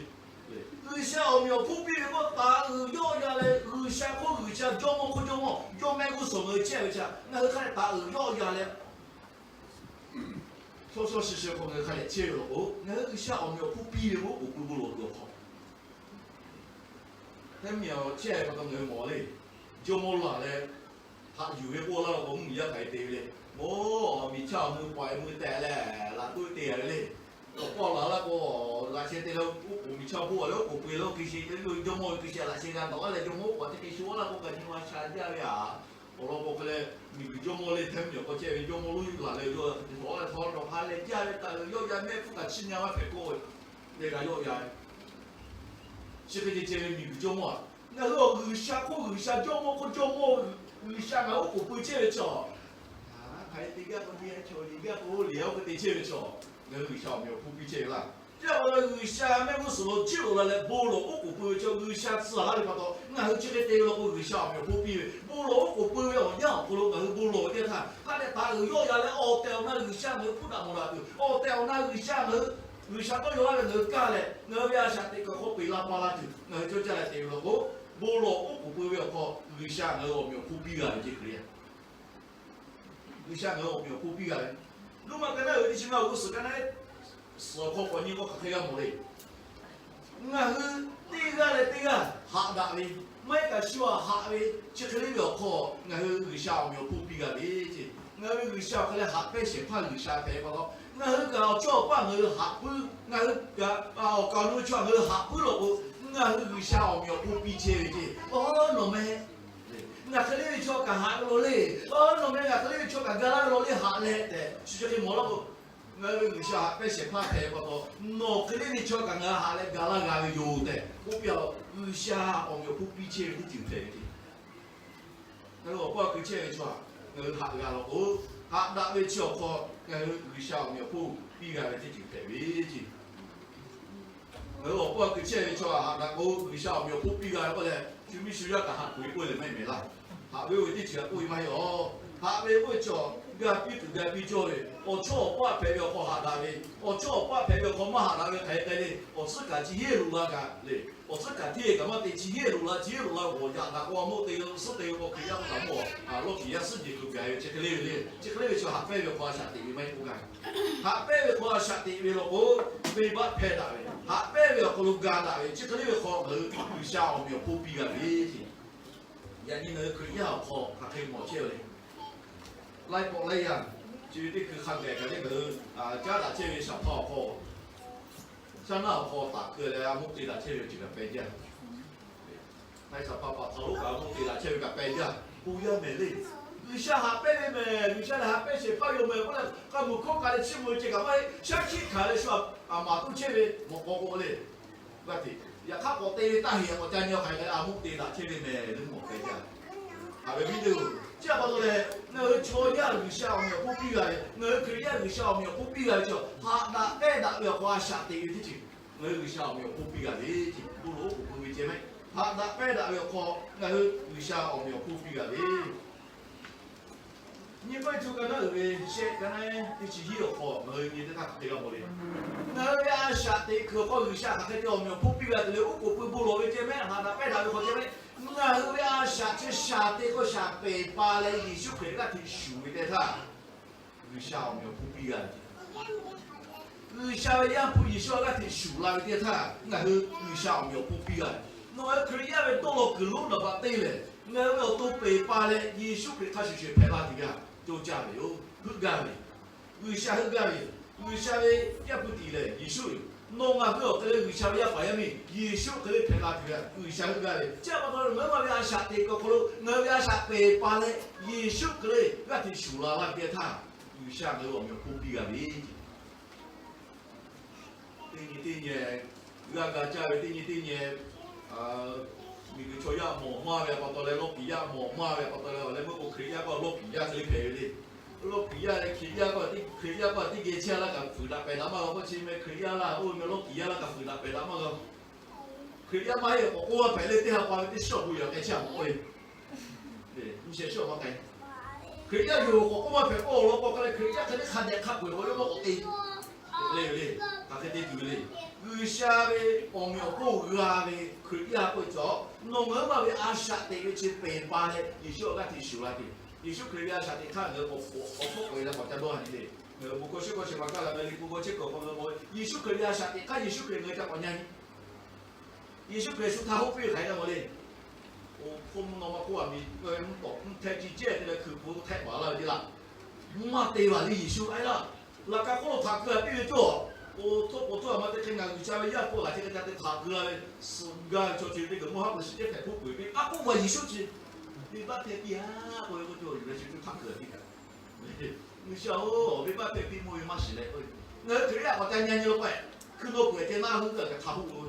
G'uiˬsha awˬ meꞈ awˬ hponˇ piˇ ve k'o, taˍ uiˍ yawˆ ya leh G'uiˬsha hk'oˆ G'uiˬsha, Jawˇmawˇ hk'oˆ Jawˇmawˇ, Jawˇmehˆ g'uˇ suhˍ ngaˬ hui chehˇ ve chi, ngaˬ hui hk'a dehꞈ taˍ uiˍ yawˆ ya leh, shaw shaw shi shi hk'aw ngaˬ hui hk'a dehꞈ chehˇ ve law k'o, ngaˬ hui G'uiˬsha awˬ meꞈ awˬ hponˇ piˇ ve k'o, oˉ k'oˍ pui bon lawˬ tuˬ awˬ hk'aw, hteˇ miˬ awˬ chehˇ ve pa taw ngaˬ hui mawˬ le. Jawˇmawˇ laˬ leh, haꞈ yuˬ ve k'oˆ laˇ law k'o, mvuhˇmiˬ yaˇ hk'aˬ hk'e te ve le. Mawˇ miˬ chaˇ awˬ mui pawꞈ e mui tehꞈ leh, laꞈ toˆ te a ve le. Awˬ paw laˬ laˇ k'o, laꞈ sheh te leh oˉ k'oˍ miˬ chaˇ hpoˆ a leh oˉ k'oˍ pui leh oˇ hkui shi, Jawˇmawˇ ve hkui shi laꞈ sheh g'a dawˬ a leh Jawˇmawˇ oˉ k'oˍ a teˇ hkui shu a laˇ k'o, kaꞈ nyi ma sha jaˇ ve a. Awˬ lawn k'o hk'e leh, miˬguiˬ jawˇmawˇ le hteˇ miˬ awˬ k'aw chehˇ ve jawˇmawˇ lonˉ yuˬ laˬ leh, yawˇ htaꞈ te tawˍ a leh htaw dawˬ hk'a leh jaˇ ve taˍ uiˍ yawˆ ya mehˆ hpfuhˇ kaꞈ chiˇ nyi a maˇ hpehꞈ kawˆ ve, leh g'a yawˆ ya ve. Chi hk'e te ceh ve miˬguiˬ jawˇmawˇ a, ngaˬ hui awˬ G'uiˬsha hk'oˆ G'uiˬsha, Jawˇmawˇ hk'oˆ Jawˇmawˇ, G'uiˬsha ngaˬ hui oˉ k'oˍ pui chehˇ ve chaw, hk'aˬ hk'e te gaˇ k'o, chaw liꞈ gaˇ k'o liꞈ oˇ hk'e te chehˇ ve chaw, ngaˬ hui G'uiˬsha awˬ meꞈ awˬ hponˇ piˇ chehˇ ve laˇ. Chi a pa taw G'uiˬsha mehˆ g'uˇ suhˍ lo chiˇ loꞈ la leh bon lawˬ oˉ k'oˍ pui ve chaw, G'uiˬsha tcuh laˇ ve pa taw ngaˬ hui chi hk'e te ve law k'o, G'uiˬsha awˬ meꞈ awˬ hponˇ piˇ ve bon lawˬ oˉ k'oˍ pui ve awˬ yanˇ awˬ hk'aw lo ngaˬ hui bon lawˬ ve teˇ htaˇ, hk'a dehꞈ taˍ uiˍ yawˆ ya leh awˬ tehˬ awˬ na G'uiˬsha ngaˬ hui hpuˇ daꞈ mawˬ daꞈ tuˬ, awˬ tehˬ awˬ na G'uiˬsha ngaˬ hui G'uiˬsha tawˇ yaw laˇ ve ngaˬ hui kaˇ leh, ngaˬ hui ve a shaꞈ teꞈ kuiˬ hk'aw peꞈ la pa la tuˬ ngaˬ hui cawˇ caˇ leh te ve law k'o, bon lawˬ oˉ k'oˍ pui ve awˬ hk'aw G'uiˬsha ngaˬ hui awˬ meꞈ awˬ hponˇ piˇ g'a ve ceˇ Hkriꞈ yaˇ. G'uiˬsha ngaˬ hui awˬ meꞈ awˬ hponˇ piˇ g'a ve. Roˉmaꞈ ka naˉ uiˍ ve teˇ chi ngaˇ awˬ g'uˇ suhˍ ka naˉ suhˍ awˬ hk'aw k'awꞈ nyi k'o hk'aˬ hk'e g'a mawˬ le. Ngaˬ hui teˇ g'aˇ leh teˇ g'aˇ haꞈ daꞈ ve, maˇ heˆ kaꞈ shu aꞈ haꞈ ve, chi hk'e le ve awˬ hk'aw ngaˬ hui G'uiˬsha awˬ meꞈ awˬ hponˇ piˇ g'a ve ceˇ. Ngaˬ hui ve G'uiˬsha awˬ hk'aw leh haꞈ pehnˇ shehˍ hpaˇ G'uiˬsha hpehꞈ pa taw, ngaˬ hui kaꞈ awˬ chawˇ awˬ paˆ ngaˬ hui haꞈ puiˉ, ngaˬ hui kaꞈ awˬ kaˍ awˬ nu ve chaw ngaˬ hui haꞈ puiˉ law k'o, ngaˬ hui G'uiˬsha awˬ meꞈ awˬ hponˇ piˇ chehˇ ve ceˇ. Awˬ nawˬ meh ngaˬ hk'e le ve chaw kaꞈ haꞈ ve law le. Awˬ nawˬ meh ngaˬ hk'e le ve chaw kaꞈ ga laˇ ve law le haꞈ leh tehꞈ chi chi hk'e mawˬ laˇ k'o, ngaˬ hui ve G'uiˬsha haꞈ pehnˇ shehˍ hpaˇ hpehꞈ pa taw, nawˬ hk'e le ve chaw kaꞈ ngaˬ hui haꞈ leh ga laˇ g'a ve yoˬ tehꞈ k'oˆ piˇ-a. G'uiˬsha awˬ meꞈ awˬ hponˇ piˇ chehˇ ve teˇ ceuˬ hpehꞈ ve ceˇ. Ngaˬ hui awˬ paˆ keu chehˇ ve chaw, ngaˬ hui haꞈ g'a law k'o, haꞈ daꞈ ve chi awˬ hk'aw ngaˬ hui G'uiˬsha awˬ meꞈ awˬ hponˇ piˇ g'a ve teˇ ceuˬ hpehꞈ ve ceˇ. Ngaˬ hui awˬ paˆ keu chehˇ ve chaw haꞈ daꞈ k'o, G'uiˬsha awˬ meꞈ awˬ hponˇ piˇ g'a ve k'oˆ leh, shu miˇ shu yaˇ kaꞈ haꞈ k'oˆ ve k'oˆ leh maˇ heˆ mehˍ laˇ. Haꞈ ve oˇ ve teˇ ceuˬ kaꞈ k'oˆ ve maˇ heˆ aˬ. Haꞈ ve k'oˆ ve chaw, ga piˇ tuˬ ga piˇ cawˇ ve, awˬ chawˇ awˬ paˆ hpehꞈ ve awˬ hk'aw haꞈ daꞈ ve, awˬ chawˇ awˬ paˆ hpehꞈ ve awˬ hk'aw maˇ haꞈ daꞈ ve hk'aˬ hk'e le, awˬ tcuhˉ kaꞈ chi heˆ loꞈ la kaꞈ le, awˬ tcuhˉ kaꞈ hteˇ kaꞈ maˇ te chi heˆ loꞈ la chi heˆ loꞈ la g'awˬ yaꞈ daꞈ k'o a mawˇ te suhˉ te ve k'o Hkriꞈ yaˇ k'oˆ kaꞈ mawˇ a lawˇ kiˍ yaˇ suhˉ jeˬ kuiˬ gaˬ ve chi hk'e le ve le. Chi hk'e le ve chaw haꞈ pehnˇ ve awˬ hk'aw a shaꞈ teꞈ ve maˇ heˆ k'oˆ gaˇ. Haꞈ pehnˇ ve hk'aw a shaꞈ teꞈ ve law k'o, venˇbaˆ hpehˇ daꞈ ve, haꞈ pehnˇ ve awˬ hk'aw lo ga daꞈ ve, chi hk'e le ve hk'aw ngaˬ hui G'uiˬsha awˬ meꞈ awˬ hponˇ piˇ g'a ve ceˇ. Yaꞈ nyi ngaˬ hui Hkriꞈ yaˇ awˬ hk'aw hk'aˬ hk'e mawˬ chehˇ ve le. Laiˉ pawˆ laiˉ yanˇ, chi ve teˇ hkui hk'a gaˬ kaꞈ le ngaˬ hui caˉ daꞈ chehˇ ve shaˍ hpaˇ awˬ hk'aw, shaˉ naˆ awˬ hk'aw taˍ keu leh a mvuhˇ te daꞈ chehˇ ve awˬ ceuˬ kaꞈ pehˬ jaˇ. Hk'a shaˍ hpaˇ paˍ htaꞈ loˉ kaꞈ a mvuhˇ te daꞈ chehˇ ve kaꞈ pehˬ jaˇ. K'o yaˇ mehˍ le. G'uiˬsha haꞈ pehnˇ ve mehˍ, G'uiˬsha lehˬ haꞈ pehnˇ shehˍ hpaˇ yoˬ mehˍ k'oˆ leh, k'a muiˬ hkawˇ k'a leh chiˇ mvuh ve ceh kaꞈ maˇ heˆ. Shaˉ hkiˆ hkanˍ leh shu aꞈ maˍ toˇ chehˇ ve mawꞈ k'aw k'o le. G'aˇ hteꞈ yaꞈ hk'aˇ k'awꞈ te ve taˇ heˍ k'awꞈ ca nyi awˬ hk'aˬ hk'e a mvuhˇ te daꞈ chehˇ ve mehˍ le mawˬ hpehꞈ jaˇ. Haꞈ ve viˉ nyi-oˬ, chi a pa taw leh ngaˬ hui chaw yaˇ G'uiˬsha awˬ meꞈ awˬ hponˇ piˇ g'a ve, ngaˬ hui Hkriꞈ yaˇ G'uiˬsha awˬ meꞈ awˬ hponˇ piˇ g'a ve chaw, haꞈ daꞈ pehnˇ daꞈ ve awˬ hk'aw a shaꞈ teꞈ ve teˇ ceuˬ, ngaˬ hui G'uiˬsha awˬ meꞈ awˬ hponˇ piˇ g'a ve ceˇ. Bon lawˬ oˉ k'oˍ pui ve ceh mehˆ, haꞈ daꞈ pehnˇ daꞈ ve awˬ hk'aw ngaˬ hui G'uiˬsha awˬ meꞈ awˬ hponˇ piˇ g'a ve Nyi pawehˇ co ka naˉ uiˍ ve shehˆ ka naˉ teˇ chi hiˉ awˬ hk'aw ngaˬ hui nyi teˇ htaˇ hk'aˬ hk'e g'a mawˬ le. Ngaˬ hui ve a shaꞈ teꞈ kuiˬ awˬ hk'aw G'uiˬsha hk'aˬ hk'e te awˬ meꞈ awˬ hponˇ piˇ g'a tuˬ le, oˉ k'oˍ pui bon lawˬ ve ceh mehˆ, haꞈ daꞈ pehnˇ daꞈ ve hk'aw ceh mehˆ, ngaˬ hui ve a shaꞈ chi shaˍ te k'o shaˍ pehˬ pa leh Yeˍsuˆ Hkriꞈ g'aˇ hteꞈ shuˍ ve teˇ htaˇ, G'uiˬsha awˬ meꞈ awˬ hponˇ piˇ g'a ve G'uiˬsha ve Yaˇ hpu Yeˍsuˆ a g'aˇ hteꞈ shuˍ la ve teˇ htaˇ, ngaˬ hui G'uiˬsha awˬ meꞈ awˬ hponˇ piˇ g'a ve. Nawˬ ngaˬ hui Hkriꞈ yaˇ ve dawˇ law kuiˬ lonˉ naˍ baꞈ te lehˬ, ngaˬ hui ve awˬ to pehˬ pa leh Yeˍsuˆ Hkriꞈ hk'a shuˍ shuˍ hpehꞈ la tuˬ ve htaꞈ co caˇ ve yoˬ. Heuˆ gaˇ ve, G'uiˬsha heuˆ gaˇ ve, G'uiˬsha ve Yaˇ hpu tiꞈ lehˬ Yeˍsuˆ yoˬ. Nawˬ ngaˬ hui awˬ hk'e leh G'uiˬsha ve yaˇ paˍ yaˇ miˇ Yeˍsuˆ hk'e le hpehꞈ la tuˬ ve htaꞈ G'uiˬsha heuˆ gaˇ ve. Chi a pa taw ngaˬ hui ma ve a shaꞈ teꞈ kuiˬ awˬ hk'aw lo ngaˬ hui ve a shaꞈ pehˬ pa leh Yeˍsuˆ hk'e le g'aˇ hteꞈ shuˍ la laˇ ve teˇ htaˇ, G'uiˬsha ngaˬ hui awˬ meꞈ awˬ hponˇ piˇ g'a ve Teˇ nyi teˇ nyi g'a ga caˇ ve, teˇ nyi teˇ nyi miˬguiˬ chaw yaˇ mawˬ maˇ ve a pa taw leh, lawˇ kiˍ yaˇ mawˬ maˇ ve a pa taw leh, awˬ leh meuˇ k'o Hkriꞈ yaˇ k'o lawˇ kiˍ yaˇ hk'e le hpehꞈ ve le. Lawˇ kiˍ yaˇ leh Hkriꞈ yaˇ k'o, Hkriꞈ yaˇ k'o teˇ geh chehˇ laˇ kaꞈ fuiˍ daꞈ pehˬ daꞈ maˇ g'a k'oˆ chi meh Hkriꞈ yaˇ laˇ oˇ ve meh lawˇ kiˍ yaˇ laˇ kaꞈ fuiˍ daꞈ pehˬ daꞈ maˇ g'a. Hkriꞈ yaˇ maˇ heˆ k'awꞈ k'oˆ maˇ hpehꞈ le, teˇ ha pa ve teˇ shawˇ hu yawˬ k'ai chehˇ a k'oˆ ve. Nyi shehˍ shawˇ maˇ k'ai. Hkriꞈ yaˇ yoˬ k'awꞈ k'oˆ maˇ hpehꞈ k'oˆ awˬ lawn k'o hk'a leh Hkriꞈ yaˇ hk'e le hk'a dehꞈ hk'a peu-eˬ k'awꞈ yawˇ maˇ k'awꞈ te le le. Hk'aˬ hk'e te tuˬ ve le. G'uiˬsha ve awˬ meꞈ awˬ hponˇ g'a ve Hkriꞈ yaˇ k'oˆ ve chaw, nawˬ ngaˬ hui ma ve a shaꞈ teꞈ ve chi pehˬ pa leh Yeˍsuˆ awˬ g'aˇ hteꞈ shuˍ la tuˬ. Yeˍsuˆ Hkriꞈ ve a shaꞈ teꞈ hk'aˇ ngaˬ hui awˬ hk'oˆ k'oꞈ-e leh k'awꞈ ca dawˇ ha nyi le. Ngaˬ hui bon hkawˇ shiˉ hkawˇ chi ma kaˇ la ve liꞈ hpu hkawˇ chi kuiˬ awˬ hk'aw ngaˬ hui mawˬ ve, Yeˍsuˆ Hkriꞈ ve a shaꞈ teꞈ hk'aˇ Yeˍsuˆ Hkriꞈ ngaˬ hui ca k'awꞈ nyi nyi. Yeˍsuˆ Hkriꞈ shu htaˇ hoˆ piˇ ve hk'aˬ hk'e g'a mawˬ le. Oˇ hk'oˆ mvuhˇ naw ma hk'oˆ a miˬ mvuhˇ tawˍ mvuhˇ htehˆ ci jehˇ te leh hkui hpu htehˆ baˬ laˇ ve teˇ laˇ. Maˇ te baˬ le Yeˍsuˆ a laˇ. Laꞈ ka hk'oˆ lo htaꞈ keu a piˇ ve cawˇ. Oˇ tawˇ pawˍ tawˇ a ma te hk'e ngaˬ G'uiˬsha ve yaˇ hpawˇ laꞈ chi hk'e ca te htaꞈ keu a ve, suhˍ gaˇ ve chaw chi ve teˇ kaˬ mawˇ haˉ pui shiˍ cehˇ hpehꞈ hpoˆ peuˬ ve a k'oˆ vaˬ Yeˍsuˆ chi venˇbaˆ hpehˇ piˇ a k'oˆ ve k'oˆ cawˇ yuˬ leh chi ve htaꞈ keu a piˇ kaꞈ G'uiˬsha-oˬ, venˇbaˆ hpehˇ piˇ mvuhˇ ve maˇ shiˍ leh k'o, ngaˬ hui Hkriꞈ yaˇ k'awꞈ ca nyi nyi lo k'o, hkui naw kuiˬ ceh naˇ hui kaꞈ hk'a hoˆ lo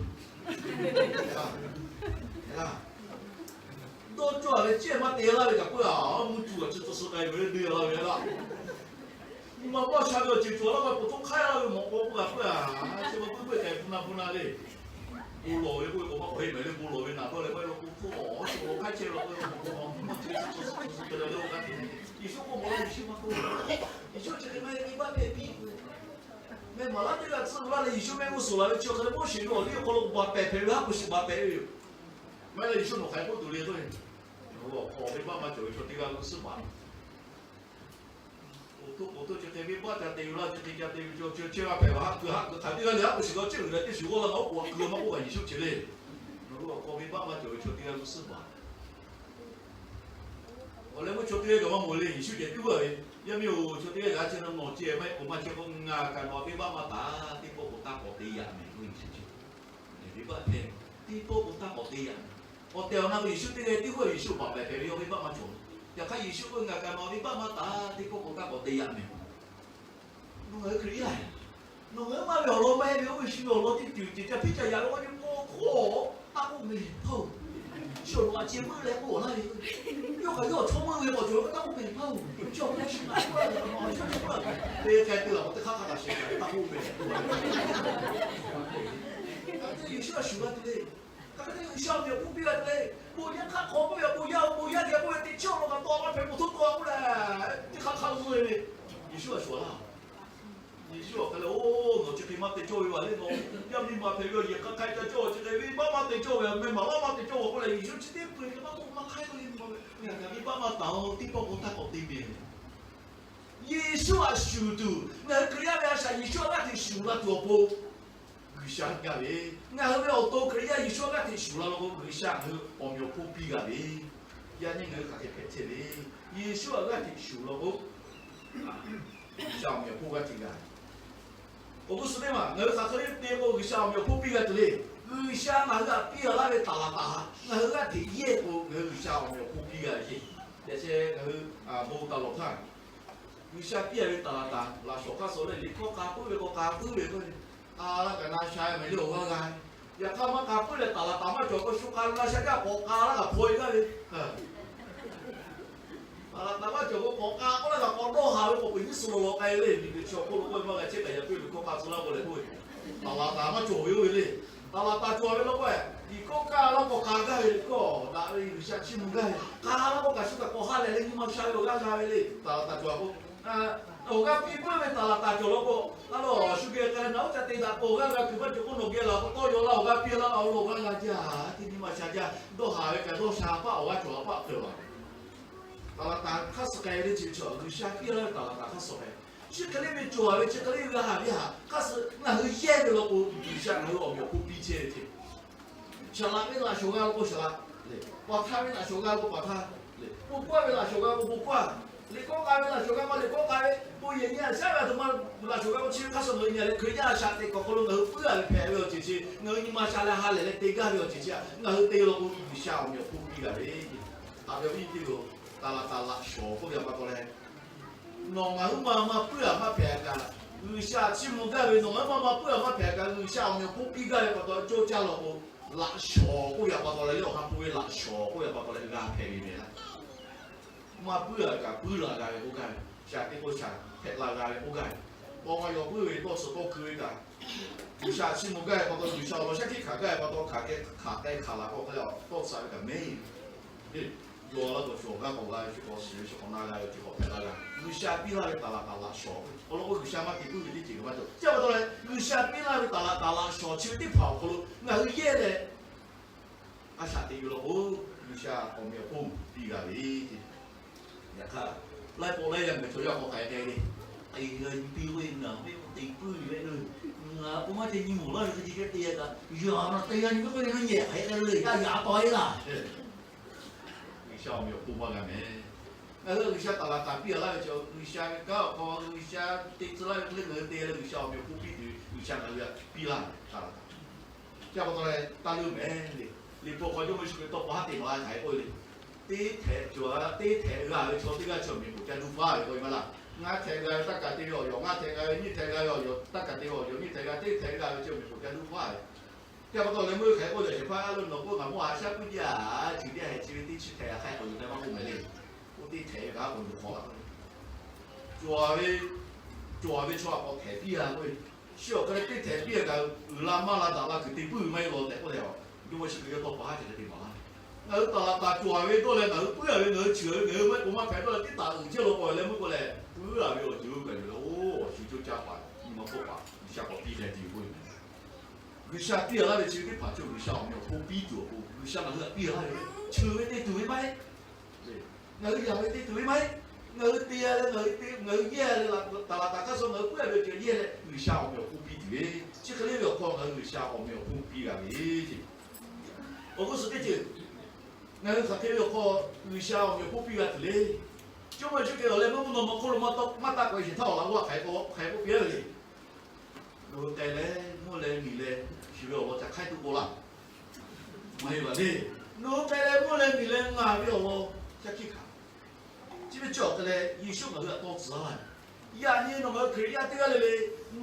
dawˇ cawˇ ve cehˇ maˇ te laˇ ve kaꞈ peuˬ a, mvuhˇ tuˬ a chi tcuh suh k'ai ve le deˇ laˇ ve laˇ. Nyi ma paˇ sha ve awˬ ceuˬ cawˬ laˇ k'o, po htoˇ hk'aiˉ laˇ ve mawꞈ k'aw k'oˆ g'a peuˬ a, chi ma puiˉ puiˉ k'ai bu na bu na le. Bon lawˬ ve k'oˆ ve k'awꞈ maˇ k'awꞈ heˆ mehˍ le, bon lawˬ ve naˍ dawˇ leh maˇ heˆ law k'o, hkawˇ awˬ chi k'awꞈ hk'aiˉ chehˇ ve law k'o, maˇ maˇ ceh tcuh suh tcuh suh te leh le, oˇ g'aˇ hteꞈ Yeˍsuˆ k'oˆ mawˬ laˇ, Yeˍsuˆ maˇ k'oˆ, Yeˍsuˆ chi hk'e maˇ heˆ, venˇbaˆ hpehˇ piˇ k'oˆ ve. Meh maˍ laˉ teˇ g'aˇ tcuhˆ laˇ leh Yeˍsuˆ mehˆ g'uˇ suhˍ laˬ ve chi hk'e leh Moˉseˍ ve awˬ liˇ awˬ hk'aw lo baˬ pehˍ hpehꞈ ve haˉ k'oˆ shiˍ baˬ pehˍ ve yoˬ. Maˇ heˆ leh Yeˍsuˆ nawˬ hk'aˬ hk'e k'oˆ tuˬ le k'o, nawˬ hui awˬ hk'aw venˇbaˆ maˇ cawˬ ve chaw teˇ g'aˇ g'uˇ suhˉ baˬ. Awˬ to k'awꞈ to chi hk'e venˇbaˆ ca te ve laˇ, chi hk'e ca te ve chaw chi chehˇ g'a hpehꞈ ve haˉ keu haˉ keu hk'aˬ teˇ g'aˇ le haˉ k'oˆ shiˍ k'aw chehˇ uiˍ leh teˇ shiˍ g'awˇ laˇ ngaˬ oˉ k'oˍ a keu maˇ k'oˆ kaꞈ Yeˍsuˆ chi le. Nawˬ hui awˬ hk'aw venˇbaˆ maˇ cawˬ ve chaw teˇ g'aˇ g'uˇ suhˉ baˬ. Awˬ leh meuˇ chaw teˇ g'aˇ kaꞈ maˇ mawˬ le, Yeˍsuˆ ceh tiˉ g'aˇ ve, yaˇ miˇ-oˬ, chaw teˇ g'aˇ kaꞈ a chehˇ na nawˬ ceh maˇ heˆ k'o maˇ chehˇ k'o, ngaˬ kaꞈ nawˬ htaꞈ venˇbaˆ maˇ taˍ, teˇ pawˆ k'o taˇ k'awꞈ te yaꞈ mehˍ k'oˆ ve chi. Venˇbaˆ hpehꞈ, teˇ pawˆ k'o taˇ k'awꞈ te yaꞈ mehˍ. Awˬ tehˬ awˬ na k'o Yeˍsuˆ teˇ g'aˇ tiˉ g'aˇ ve, Yeˍsuˆ baˬ pehˍ hpehꞈ ve yaˇ venˇbaˆ maˇ cawˬ. Yaꞈ hk'aˇ Yeˍsuˆ k'oˆ ve, ngaˬ kaꞈ nawˬ htaꞈ venˇbaˆ maˇ taˍ, teˇ pawˆ k'o taˇ k'awꞈ te yaꞈ mehˍ. Nawˬ ngaˬ hui Hkriꞈ yaˇ, nawˬ ngaˬ hui maˇ ve awˬ lawn maˇ heˆ ve, oˇ ve shu ve awˬ lawn teˇ ceuˬ ceuˬ ca piˇ ca yaꞈ ve k'o, nyi k'o hk'oˆ taˇ k'oˆ mehˍ hpaˇ-oˬ. Chi awˬ lawn a ceh meuˇ leh k'oˆ laˇ ve, yawˇ kaꞈ yawˇ chaw meuˇ ve k'awꞈ cawˬ ve k'o taˇ k'oˆ mehˍ hpaˇ-oˬ. Chi awˬ lawn shu ngaˬ k'oˆ laˇ ve, a shu k'oˆ laˇ ve, teˇ hk'e te laˬ k'o teˇ hk'aˇ hk'aˇ taꞈ shehˍ kaꞈ taˇ k'oˆ mehˍ. Yeˍsuˆ a shuˍ g'a tuˬ le. Hk'aˬ hk'e te G'uiˬsha awˬ meꞈ awˬ hponˇ piˇ g'a tuˬ le. Bon yaˇ hk'aˇ hk'aw k'oˆ ve, bon yaˇ, bon yaˇ geh k'oˆ ve, teˇ chiˉ awˬ lawn kaꞈ tawˆ la hpehꞈ k'oˍ htoˇ tawˆ la k'oˆ leh, teˇ hk'aˇ hk'aˇ g'uˇ ve le. Yeˍsuˆ a shuˍ laˇ. Yeˍsuˆ awˬ hk'aˇ lehˬ, oˇ, nawˬ chi hk'e maˇ te cawˇ ve vaˬ le, nawˬ yaˇ miˇ ma hpehꞈ ve awˬ yehˬ hk'aˬ hk'e ca cawˇ, chi hk'e venˇbaˆ maˇ te cawˇ ve, meh maˍ laˇ maˇ te cawˇ ve k'oˆ leh, Yeˍsuˆ chi teˇ peu-eˬ maˇ k'oˆ maˇ hk'aiˉ k'oˆ ve, ngaˬ kaꞈ venˇbaˆ maˇ taˍ-oˬ, teˇ pawˆ k'o taˇ k'awꞈ te mehˍ. Yeˍsuˆ a shuˍ tuˬ, ngaˬ hui Hkriꞈ yaˇ ve a shaꞈ Yeˍsuˆ a g'aˇ hteꞈ shuˍ la tuˬ awˬ pon G'uiˬsha gaˇ ve, ngaˬ hui ve awˬ to Hkriꞈ yaˇ Yeˍsuˆ a g'aˇ hteꞈ shuˍ la law k'o, G'uiˬsha ngaˬ hui awˬ meꞈ awˬ hponˇ piˇ g'a ve, yaˇ nyi ngaˬ hui hk'aˬ hk'e hpehꞈ chehˇ ve, Yeˍsuˆ a g'aˇ hteꞈ shuˍ law k'o, G'uiˬsha awˬ meꞈ awˬ hponˇ g'aˇ hteꞈ g'a. Awˬ g'uˇ suhˍ teˇ maˬ ngaˬ hui hk'aˬ hk'e le te k'o, G'uiˬsha awˬ meꞈ awˬ hponˇ piˇ g'a tuˬ le. G'uiˬsha ngaˬ hui htaꞈ piˇ g'a laˇ ve taˍ laˍ taˍ, ngaˬ hui g'aˇ hteꞈ yehˇ k'o, ngaˬ hui G'uiˬsha awˬ meꞈ awˬ hponˇ piˇ g'a ve ceˇ. Yaꞈ sheh ngaˬ hui bon taˍ lawˬ htaˇ, G'uiˬsha piˇ a ve taˍ laˍ taˍ laꞈ shawˍ hk'aˇ suh leh, liꞈ hkawˇ k'a puiˉ ve k'awꞈ k'a puiˉ ve k'o, k'a laˇ kaꞈ na sha mehˍ le awˬ g'aˇ g'a. Yaꞈ hk'aˇ maˇ k'a puiˉ leh taˍ laˍ taˍ maˇ cawˬ k'o, shu k'a na sha jaˇ k'awꞈ k'a laˇ kaꞈ hpaw e gaˇ ve. Taˍ laˍ taˍ maˇ cawˬ k'o, k'awꞈ k'a k'oˆ laˇ kaꞈ k'awꞈ dawˇ haˍ ve k'awꞈ peꞈ nyiˇ suhˍ lawˬ lawꞈ k'ai ve le. Miˬguiˬ chi awˬ hk'oˆ lo k'oˆ ve maˇ g'a chehˇ kaꞈ yaꞈ puiˉ ve hkawˇ k'a tcuh laˇ k'o leh k'oˆ ve, taˍ laˍ taˍ maˇ cawˬ ve oˇ ve le. Taˍ laˍ taˍ cawˬ ve law k'o, liꞈ hkawˇ k'a laˇ k'awꞈ k'a gaˇ ve le. Kawˇ daꞈ ve G'uiˬsha chiˇ mvuh gaˇ ve, k'a laˇ k'oˆ kaꞈ shu kaꞈ k'awꞈ ha lehˬ leh nyi ma sha ve awˬ g'aˇ g'a ve le. Taˍ laˍ taˍ cawˬ k'o, awˬ g'aˇ piˇ puiˉ ve taˍ laˍ taˍ cawˬ law k'o, a lawˬ shu geh k'ai leh naˬ oˉ ca te daꞈ k'o awˬ g'aˇ g'a kuiˬ maˇ cawˬ k'o, nawˬ geh laˬ k'o tawˇ yaw laˇ awˬ g'aˇ piˇ laˇ, a lawˬ awˬ g'aˇ g'a jaˇ, teˇ nyi ma sha jaˇ, dawˇ haˍ ve kaꞈ dawˇ sha paˆ awˬ g'aˇ cawˬ a paˆ hpehꞈ la. Taˍ laˍ taˍ hk'aˇ suh k'ai ve le, chi chaw G'uiˬsha piˇ laˇ ve taˍ laˍ taˍ hk'aˇ suh k'ai. Chi hk'e le ve cawˬ ve, chi hk'e le g'a ve htaꞈ hk'aˇ suh ngaˬ hui yehˇ ve law k'o, G'uiˬsha ngaˬ hui awˬ meꞈ awˬ hponˇ piˇ chehˇ ve ceˇ. Shaˍ laꞈ ve laꞈ shawˍ g'a law k'o shaˍ laꞈ, paˍ htaˇ ve laꞈ shawˍ g'a law k'o paˍ htaˇ, bon kawˇ ve laꞈ shawˍ g'a k'o bon kawˇ, liꞈ hkawˇ k'a ve laꞈ shawˍ g'a k'o liꞈ hkawˇ k'a ve, bon yehˬ nyi a shaˉ ve a htoꞈ ma laꞈ shawˍ g'a k'o chi ve hk'aˇ suh ngaˬ hui nyi a leh Hkriꞈ yaˇ a shaꞈ teꞈ hk'awꞈ hk'aw lo ngaˬ hui puiˉ a ve hpehꞈ ve awˬ ceuˬ chi, ngaˬ hui nyi ma sha leh ha lehˬ leh te gaˇ ve awˬ ceuˬ chi, ngaˬ hui te law k'o G'uiˬsha awˬ meꞈ awˬ hponˇ piˇ g'a ve. Haꞈ ve awˬ viˉ teˇ hpaˍ-oˬ, taˍ laˍ taˍ laꞈ shawˍ k'oˆ ve pa taw leh, nawˬ ngaˬ huiˉ ma maˇ puiˉ a maˇ hpehꞈ kaꞈ, G'uiˬsha chiˇ mvuh gaˇ ve, nawˬ ngaˬ huiˉ ma maˇ puiˉ a maˇ hpehꞈ kaꞈ, G'uiˬsha awˬ meꞈ awˬ hponˇ piˇ gaˇ ve pa taw, coˇ caˇ law k'o, laꞈ shawˍ k'oˆ ve pa taw leh, leh awˬ ha hpu ve laꞈ shawˍ k'oˆ ve pa taw leh g'a hpehꞈ ve mehˍ laˇ. Maˇ puiˉ a kaꞈ puiˉ la g'a ve k'oˆ gaˇ ve, shaˍ teꞈ k'o shaˍ hpehꞈ la g'a ve k'oˆ gaˇ ve, paw ma yaw puiˉ ve tawˇ suhˍ tawˇ hkui ve kaꞈ, G'uiˬsha chiˇ mvuh gaˇ ve pa taw, G'uiˬsha awˬ lawn shaˉ hkiˆ hkanˍ gaˇ ve pa taw, hk'aˬ k'ai hk'aˬ k'ai hk'aˬ la k'o hk'e le, tawˇ tcuh ve kaꞈ mehˉ ve. Yaw laˇ k'o shu awˬ g'aˇ k'awꞈ g'a ve, shu k'awꞈ shiˍ ve, shu k'awꞈ na g'a ve, shu k'awꞈ hpehꞈ la g'a. G'uiˬsha piˇ laˇ ve taˍ laˍ taˍ laꞈ shawˍ awˬ lawn k'o, G'uiˬsha maˇ te puiˉ ve teˇ ceuˬ kaꞈ maˇ cawˬ. Chi pa taw leh, G'uiˬsha piˇ laˇ ve taˍ laˍ taˍ laꞈ shawˍ chi ve teˇ hpaˍ awˬ hk'aw lo ngaˬ hui yehˇ leh, a shaꞈ teꞈ ve law k'o, G'uiˬsha awˬ meꞈ awˬ hponˇ piˇ g'a ve. Yaꞈ hk'aˇ, laiˉ pawˆ laiˉ yaˇ ngaˬ chaw yaˇ k'awꞈ k'ai k'ai le. Te g'a nyi piˇ ve ngaˬ ve k'o te puiˉ ve le. Ngaˬ k'o maˇ te nyi mawˬ laˇ ve hk'e te kaꞈ, yaꞈ na te g'a nyi ve k'o, yaꞈ hk'aˇ yaꞈ taw e laˇ. G'uiˬsha awˬ meꞈ awˬ hponˇ maˇ g'a mehˍ. Ngaˬ hui G'uiˬsha taˍ laˍ taˍ piˇ a laˇ ve chi, G'uiˬsha ve kanˉ awˬ hk'aw G'uiˬsha te tcuh laˇ ve hk'e le ngaˬ hui te leh G'uiˬsha awˬ meꞈ awˬ hponˇ piˇ tuˬ G'uiˬsha ngaˬ hui htaꞈ piˇ laˇ ve taˍ laˍ taˍ. Chi pa taw leh taˇ leuˇ mehˍ le. Liꞈ hpu hk'aw Jawˇmawˇ Yeˍsuˆ Hkriꞈ tawˇ pa haˉ te maˍ laˇ hk'aˬ hk'e k'oˆ ve le. Teˇ htehꞈ cawˬ, teˇ htehꞈ g'a ve chaw teˇ g'aˇ chi awˬ meꞈ k'oˍ ca duˇ faˉ ve k'oˆ ve maˇ laˇ. Ngaˇ htehꞈ g'a ve taˇ kaꞈ te ve awˬ yawˬ, ngaˇ htehꞈ g'a ve nyiˇ htehꞈ g'a ve awˬ yawˬ taˇ kaꞈ te ve awˬ yawˬ, nyiˇ htehꞈ g'a, teˇ htehꞈ g'a ve chi awˬ meꞈ k'oˍ ca duˇ faˉ ve. Chi pa taw leh meuˇ hk'aˬ hk'e k'oˆ leh shehˍ hpaˇ a lo nawˬ k'oˆ ngaˬ mawˇ a shaˉ puiˉ jaˇ, chi teˇ hehꞈ chi ve teˇ chi htehꞈ hk'aˬ hk'e k'oˆ yuˬ k'ai maˇ k'oˆ mehˍ le. Oˇ teˇ htehꞈ ve kaꞈ k'oˆ yuˬ hk'awꞈ la k'oˆ ve, cawˬ ve, cawˬ ve chaw htaꞈ k'awꞈ htehꞈ piˇ a k'oˆ ve, chi awˬ hk'e leh teˇ htehꞈ piˇ a kaꞈ uiˍ la maˇ la daꞈ la kuiˬ te puiˉ ve maˇ heˆ law tehꞈ k'oˆ leh, Jawˇmawˇ Yeˍsuˆ Hkriꞈ yawˇ tawˇ pa haˉ chi hk'e te maˍ laˇ. Ngaˬ hui taˍ laˍ taˍ cawˬ ve dawˇ leh ngaˬ hui puiˉ a ve, ngaˬ hui ceuˬ ve, ngaˬ hui maˇ k'oˆ maˇ hpehꞈ dawˇ leh teˇ taˍ uiˍ chehˇ law k'o leh meuˇ k'oˆ leh puiˉ a ve awˬ ceuˬ kaꞈ yuˬ leh oˇ awˬ shu coˇ caˇ paˍ nyi ma hpawˇ paˍ ca k'awꞈ piˇ k'ai tuˬ yoˬ k'oˆ ve. G'uiˬsha piˇ laˇ ve chi ve teˇ hpaˍ cawˬ, G'uiˬsha awˬ meꞈ awˬ hponˇ piˇ tuˬ awˬ pon G'uiˬsha ngaˬ hui htaꞈ piˇ laˇ ve, cheuˬ ve te tuˬ ve maˇ heˆ. Ngaˬ hui yaꞈ ve te tuˬ ve maˇ heˆ. Ngaˬ hui te leh ngaˬ hui te, ngaˬ hui yehˇ leh taˍ laˍ taˍ hk'aˇ suh ngaˬ hui puˉ ve cawˬ yehˇ leh G'uiˬsha awˬ meꞈ awˬ hponˇ piˇ tuˬ ve, chi hk'e le ve awˬ hk'aw ngaˬ hui G'uiˬsha awˬ meꞈ awˬ hponˇ piˇ g'a ve awˬ g'uˇ suhˍ teˇ ceuˬ, ngaˬ hui hk'aˬ hk'e ve awˬ hk'aw G'uiˬsha awˬ meꞈ awˬ hponˇ piˇ g'a tuˬ le. Jawˇmawˇ Yeˍsuˆ Hkriꞈ awˬ leh mvuhˇ naw ma hk'oˆ lo maˇ taˆ k'ai sheˍ htaˇ awˬ laꞈ g'awˇ hk'aˬ hk'e k'oˆ piˇ ve le. Nawˬ hui k'ai leh mvuhˇ leh miˬ leh shiˍ ve awˬ lawn ca hk'aiˉ tuˬ k'oˆ laˇ. Maˇ heˆ laˬ le. Nawˬ hui k'ai leh mvuhˇ leh miˬ leh ngaˬ ve awˬ lawn ca hkiˆ hkanˍ. Chi ve cawˬ hk'e leh Yeˍsuˆ ngaˬ hui htaꞈ tawˇ tcuh laˇ ve. Yaꞈ nyi nawˬ ngaˬ hui Hkriꞈ yaˇ teˇ g'aˇ le le,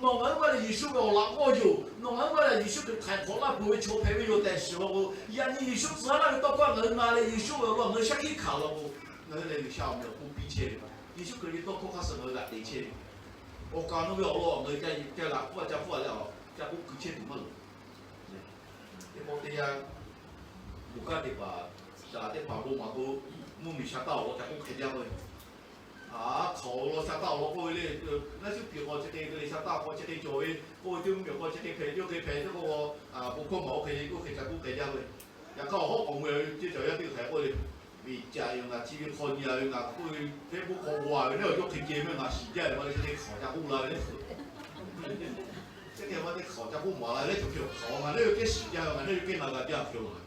nawˬ ngaˬ hui maˇ leh Yeˍsuˆ ve awˬ laꞈ g'awˇ yoˬ. Nawˬ ngaˬ hui maˇ leh Yeˍsuˆ Hkriꞈ htaiˍ hk'awꞈ laˇ peuˬ ve chaw hpehꞈ ve yoˬ tehꞈ shiˍ law k'o, yaꞈ nyi Yeˍsuˆ tcuh laˇ ve tawˇ hkawˇ ngaˬ hui na leh Yeˍsuˆ ve awˬ lawn ngaˬ hui shaˉ hkiˆ hkanˍ law k'o, ngaˬ hui lehˬ G'uiˬsha awˬ meꞈ awˬ hponˇ piˇ chehˇ ve, Yeˍsuˆ Hkriꞈ ve tawˇ hkawˇ hk'aˇ suh ngaˬ hui g'aꞈ te chehˇ ve, awˬ kaˍ awˬ nu ve awˬ lawn ngaˬ hui ca laꞈ k'oˆ a ca k'oˆ a leh a ca k'oˆ keu chehˇ tuˬ maˇ loˍ. Teˇ pawˆ teˇ yanˇ, bon kanˉ teˇ hpaˍ, shaˍ laꞈ teˇ hpaˍ bon maˍ k'o, mvuhˇmiˬ sha taˇ awˬ lawn ca k'oˆ hk'e jaˇ k'oˆ ve, a hk'awꞈ awˬ lawn sha taˇ awˬ lawn k'oˆ ve le. Naˉ shuˉ piˍ k'aw chi hk'e le, sha taˇ k'aw chi hk'e cawˬ ve k'oˆ ve, teˇ mvuhˇmiˬ k'aw chi hk'e hpehꞈ, teˇ hk'e hpehꞈ teˇ k'o, bon hkawˇ maˍ oˇ hk'e oˇ hk'e ca k'oˆ hk'e jaˇ k'oˆ ve. Yaꞈ hk'aˇ awˬ hawˉ k'awꞈ mui ve ceˇ cawˬ yaˇ teˇ hk'e k'oˆ le, ve ca yoˬ ngaˬ chi ve hk'aw nyi a ve ngaˬ k'oˆ ve, Facebook'aw g'aw a ve naˉ awˬ yawˇ hk'e ceh meh ngaˬ shiˍ jaˇ ve ma le, chi hk'e hk'awꞈ ca k'oˆ la ve le. Chi hk'e ma teˇ hk'awꞈ ca k'oˆ maˍ la ve le, cawˬ hk'e awˬ hk'awꞈ ngaˬ naˉ ve kehˉ shiˍ jaˇ ve, ngaˬ naˉ ve kehˉ na g'a jaˇ hk'e laˬ ve.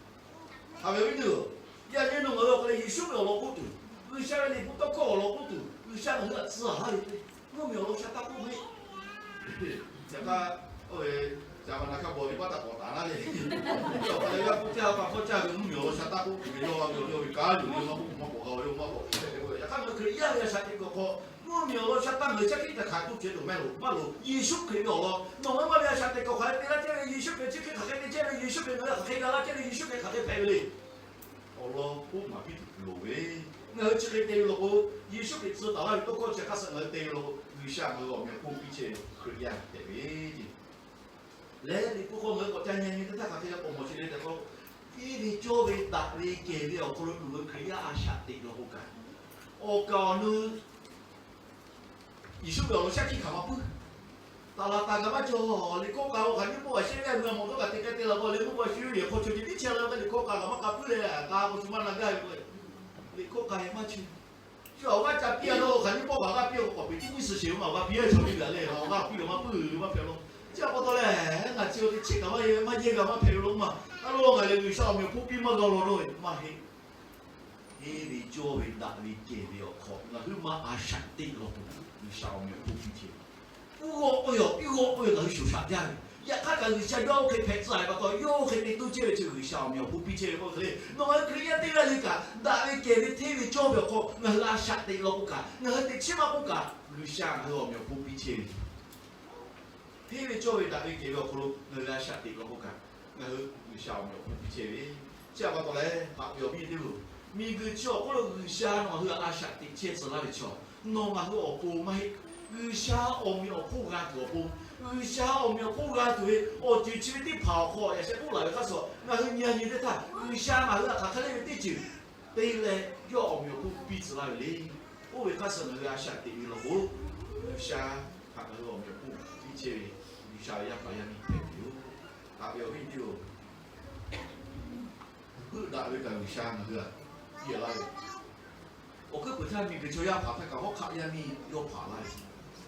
Haꞈ ve awˬ viˉ nyi-oˬ, yaꞈ nyi nawˬ ngaˬ hui awˬ hk'aw lo Yeˍsuˆ ve awˬ lawn k'oˆ tuˬ, G'uiˬsha ve liꞈ hpu tawˇ hkawˇ awˬ lawn k'oˆ tuˬ G'uiˬsha ngaˬ hui htaꞈ tcuh laˇ ve le. Mvuhˇmiˬ awˬ lawn sha taˇ k'oˆ ve, yaꞈ hk'aˇ, oˇ ve, ca ma na hk'a bawˬ ve paˉ taˇ k'awꞈ taˍ laˇ le. Awˬ hk'aw lo g'a k'oˆ caˇ pa hkawˇ caˇ ve mvuhˇmiˬ awˬ lawn sha taˇ k'oˆ tuˬ ve yawˇ g'a ve awˬ yawˇ ve kanˉ yuˬ ve maˇ k'oˆ maˇ k'awꞈ g'a ve maˇ k'awꞈ hk'e ve. Yaꞈ hk'aˇ ngaˬ hui Hkriꞈ yaˇ ve a shaꞈ teꞈ kuiˬ awˬ hk'aw mvuhˇmiˬ awˬ lawn sha taˇ ngaˬ hui shaˉ hkiˆ htaꞈ hkanˍ tuˬ ceh tuˬ meh loˬ maˇ loˬ. Yeˍsuˆ Hkriꞈ ve awˬ lawn nawˬ ngaˬ hui maˇ ve a shaꞈ teꞈ kuiˬ hk'aˬ hk'e te laˇ chehˇ ve, Yeˍsuˆ Hkriꞈ chi hk'e hk'aˬ hk'e te chehˇ ve, Yeˍsuˆ Hkriꞈ ngaˬ hui hk'aˬ hk'e ga laˇ chehˇ ve, Yeˍsuˆ Hkriꞈ hk'aˬ hk'e hpehꞈ ve le. Awˬ lawn k'oˆ maˍ piˇ tuˬ loˍ ve, ngaˬ hui chi hk'e te ve law k'o, Yeˍsuˆ Hkriꞈ tcuh taˍ laˇ ve tawˇ hkawˇ chi hk'aˇ suh ngaˬ hui te ve law k'o, G'uiˬsha ngaˬ hui awˬ meꞈ awˬ hponˇ piˇ chehˇ ve Hkriꞈ yaˇ hpehꞈ ve le. Leh liꞈ hpu hk'aw ngaˬ hui k'awꞈ ca nyi nyi teˇ htaˇ hk'aˬ hk'e k'awꞈ mawˬ chehˇ le tehꞈ k'o, teˇ ve cawˇ ve daꞈ ve kehˬ ve awˬ hk'aw lo nawˬ ngaˬ hui Hkriꞈ yaˇ a shaꞈ teꞈ law k'o kaꞈ, awˬ kaˍ awˬ nu Yeˍsuˆ ve awˬ lawn shaˉ hkiˆ hkanˍ maˇ puiˉ. Taˍ laˍ taˍ kaꞈ maˇ cawˬ. Liꞈ hkawˇ k'a k'o hk'aˬ nyiˇ pawˆ kaꞈ shehˆ g'aˇ mui a mawˬ dawˇ kaꞈ te k'ai te la k'o, leh meuˇ pa shu yawˇ yehˬ hk'aw cawˬ ceh tiˉ chehˇ la k'o, liꞈ hkawˇ k'a kaꞈ maˇ k'a puiˉ leh, k'a k'o shu maˇ na gaˇ ve k'o, liꞈ hkawˇ k'a heh maˇ cheu. Shu awˬ g'aˇ ca piˇ a laˇ, hk'aˬ nyiˇ pawˆ kaꞈ g'aˇ piˇ a k'o, k'awꞈ peꞈ tiˉ nyiˇ suhˍ sheˍ ve maˇ awˬ g'aˇ piˇ ve maˇ puiˉ ve maˇ hpehꞈ law. Chi a pa taw leh, ngaˬ chi awˬ te cheˆ kaꞈ maˇ yehˇ ve maˇ yehˇ g'a maˇ hpehꞈ ve law maˇ. A laˇ ngaˬ lehˬ G'uiˬsha awˬ meꞈ awˬ hponˇ piˇ maˇ g'a law dawˇ ve maˇ heˆ. Teˇ ve cawˇ ve daꞈ ve kehˬ ve awˬ hk'aw ngaˬ hui maˇ a shaꞈ teꞈ law k'o, G'uiˬsha awˬ meꞈ awˬ hponˇ piˇ chehˇ ve. Uˇ g'awˆ k'oˆ ve, uˇ g'awˆ k'oˆ ve ngaˬ hui shoˍ shaꞈ jaˇ ve. Yaꞈ hk'aˇ kaꞈ G'uiˬsha yawˇ oˇ hk'e hpehꞈ tcuh a ve pa taw, yawˇ oˇ hk'e te toˇ chehˇ ve chi G'uiˬsha awˬ meꞈ awˬ hponˇ piˇ chehˇ ve k'oˆ hk'e le. Nawˬ ngaˬ hui Hkriꞈ yaˇ teˇ g'aˇ le kaꞈ daꞈ ve kehˬ ve hteˇ ve cawˇ ve awˬ hk'aw ngaˬ hui a shaꞈ teꞈ law k'o kaꞈ, ngaˬ hui teꞈ chiˉ maˇ k'oˆ kaꞈ, G'uiˬsha ngaˬ hui awˬ meꞈ awˬ hponˇ piˇ chehˇ ve. Hteˇ ve cawˇ ve daꞈ ve kehˬ ve awˬ hk'aw lo ngaˬ hui a shaꞈ teꞈ law k'o kaꞈ, ngaˬ hui G'uiˬsha awˬ meꞈ awˬ hponˇ piˇ chehˇ ve. Chi a pa taw leh, haꞈ ve awˬ viˉ teˇ hpaˍ-oˬ, miˬguiˬ chi awˬ hk'oˆ lo G'uiˬsha nawˬ ngaˬ hui a shaꞈ teꞈ chehˇ tcuh laˇ ve chaw, nawˬ ngaˬ hui awˬ pon maˇ heˆ. G'uiˬsha awˬ meꞈ awˬ hponˇ g'a tuˬ awˬ pon, G'uiˬsha awˬ meꞈ awˬ hponˇ g'a tuˬ ve awˬ ceuˬ chi ve teˇ hpaˍ awˬ hk'aw yaꞈ sheh k'oˆ laˬ ve hk'aˇ suh ngaˬ hui nyi a nyi teˇ htaˇ, G'uiˬsha ngaˬ hui htaꞈ hk'aˬ hk'e le ve teˇ ceuˬ te leh yawˇ awˬ meꞈ awˬ hponˇ piˇ tcuh laˇ ve le. Oˇ ve hk'aˇ suh ngaˬ hui a shaꞈ teꞈ ve law k'o, G'uiˬsha htaꞈ ngaˬ hui awˬ meꞈ awˬ hponˇ piˇ chehˇ ve, G'uiˬsha ve yaˇ paˍ yaˇ miˇ hpehꞈ ve yoˬ. Haꞈ ve awˬ viˉ teˇ-oˬ, heuˆ daꞈ ve kaꞈ G'uiˬsha ngaˬ hui htaꞈ piˇ laˇ ve. Awˬ hkuiˉ peuˬ htaˇ miˬguiˬ chaw yaˇ hpaˍ htaˇ kaꞈ hawˉ hk'aˆ yaˇ miˇ yawˇ hpaˍ laˇ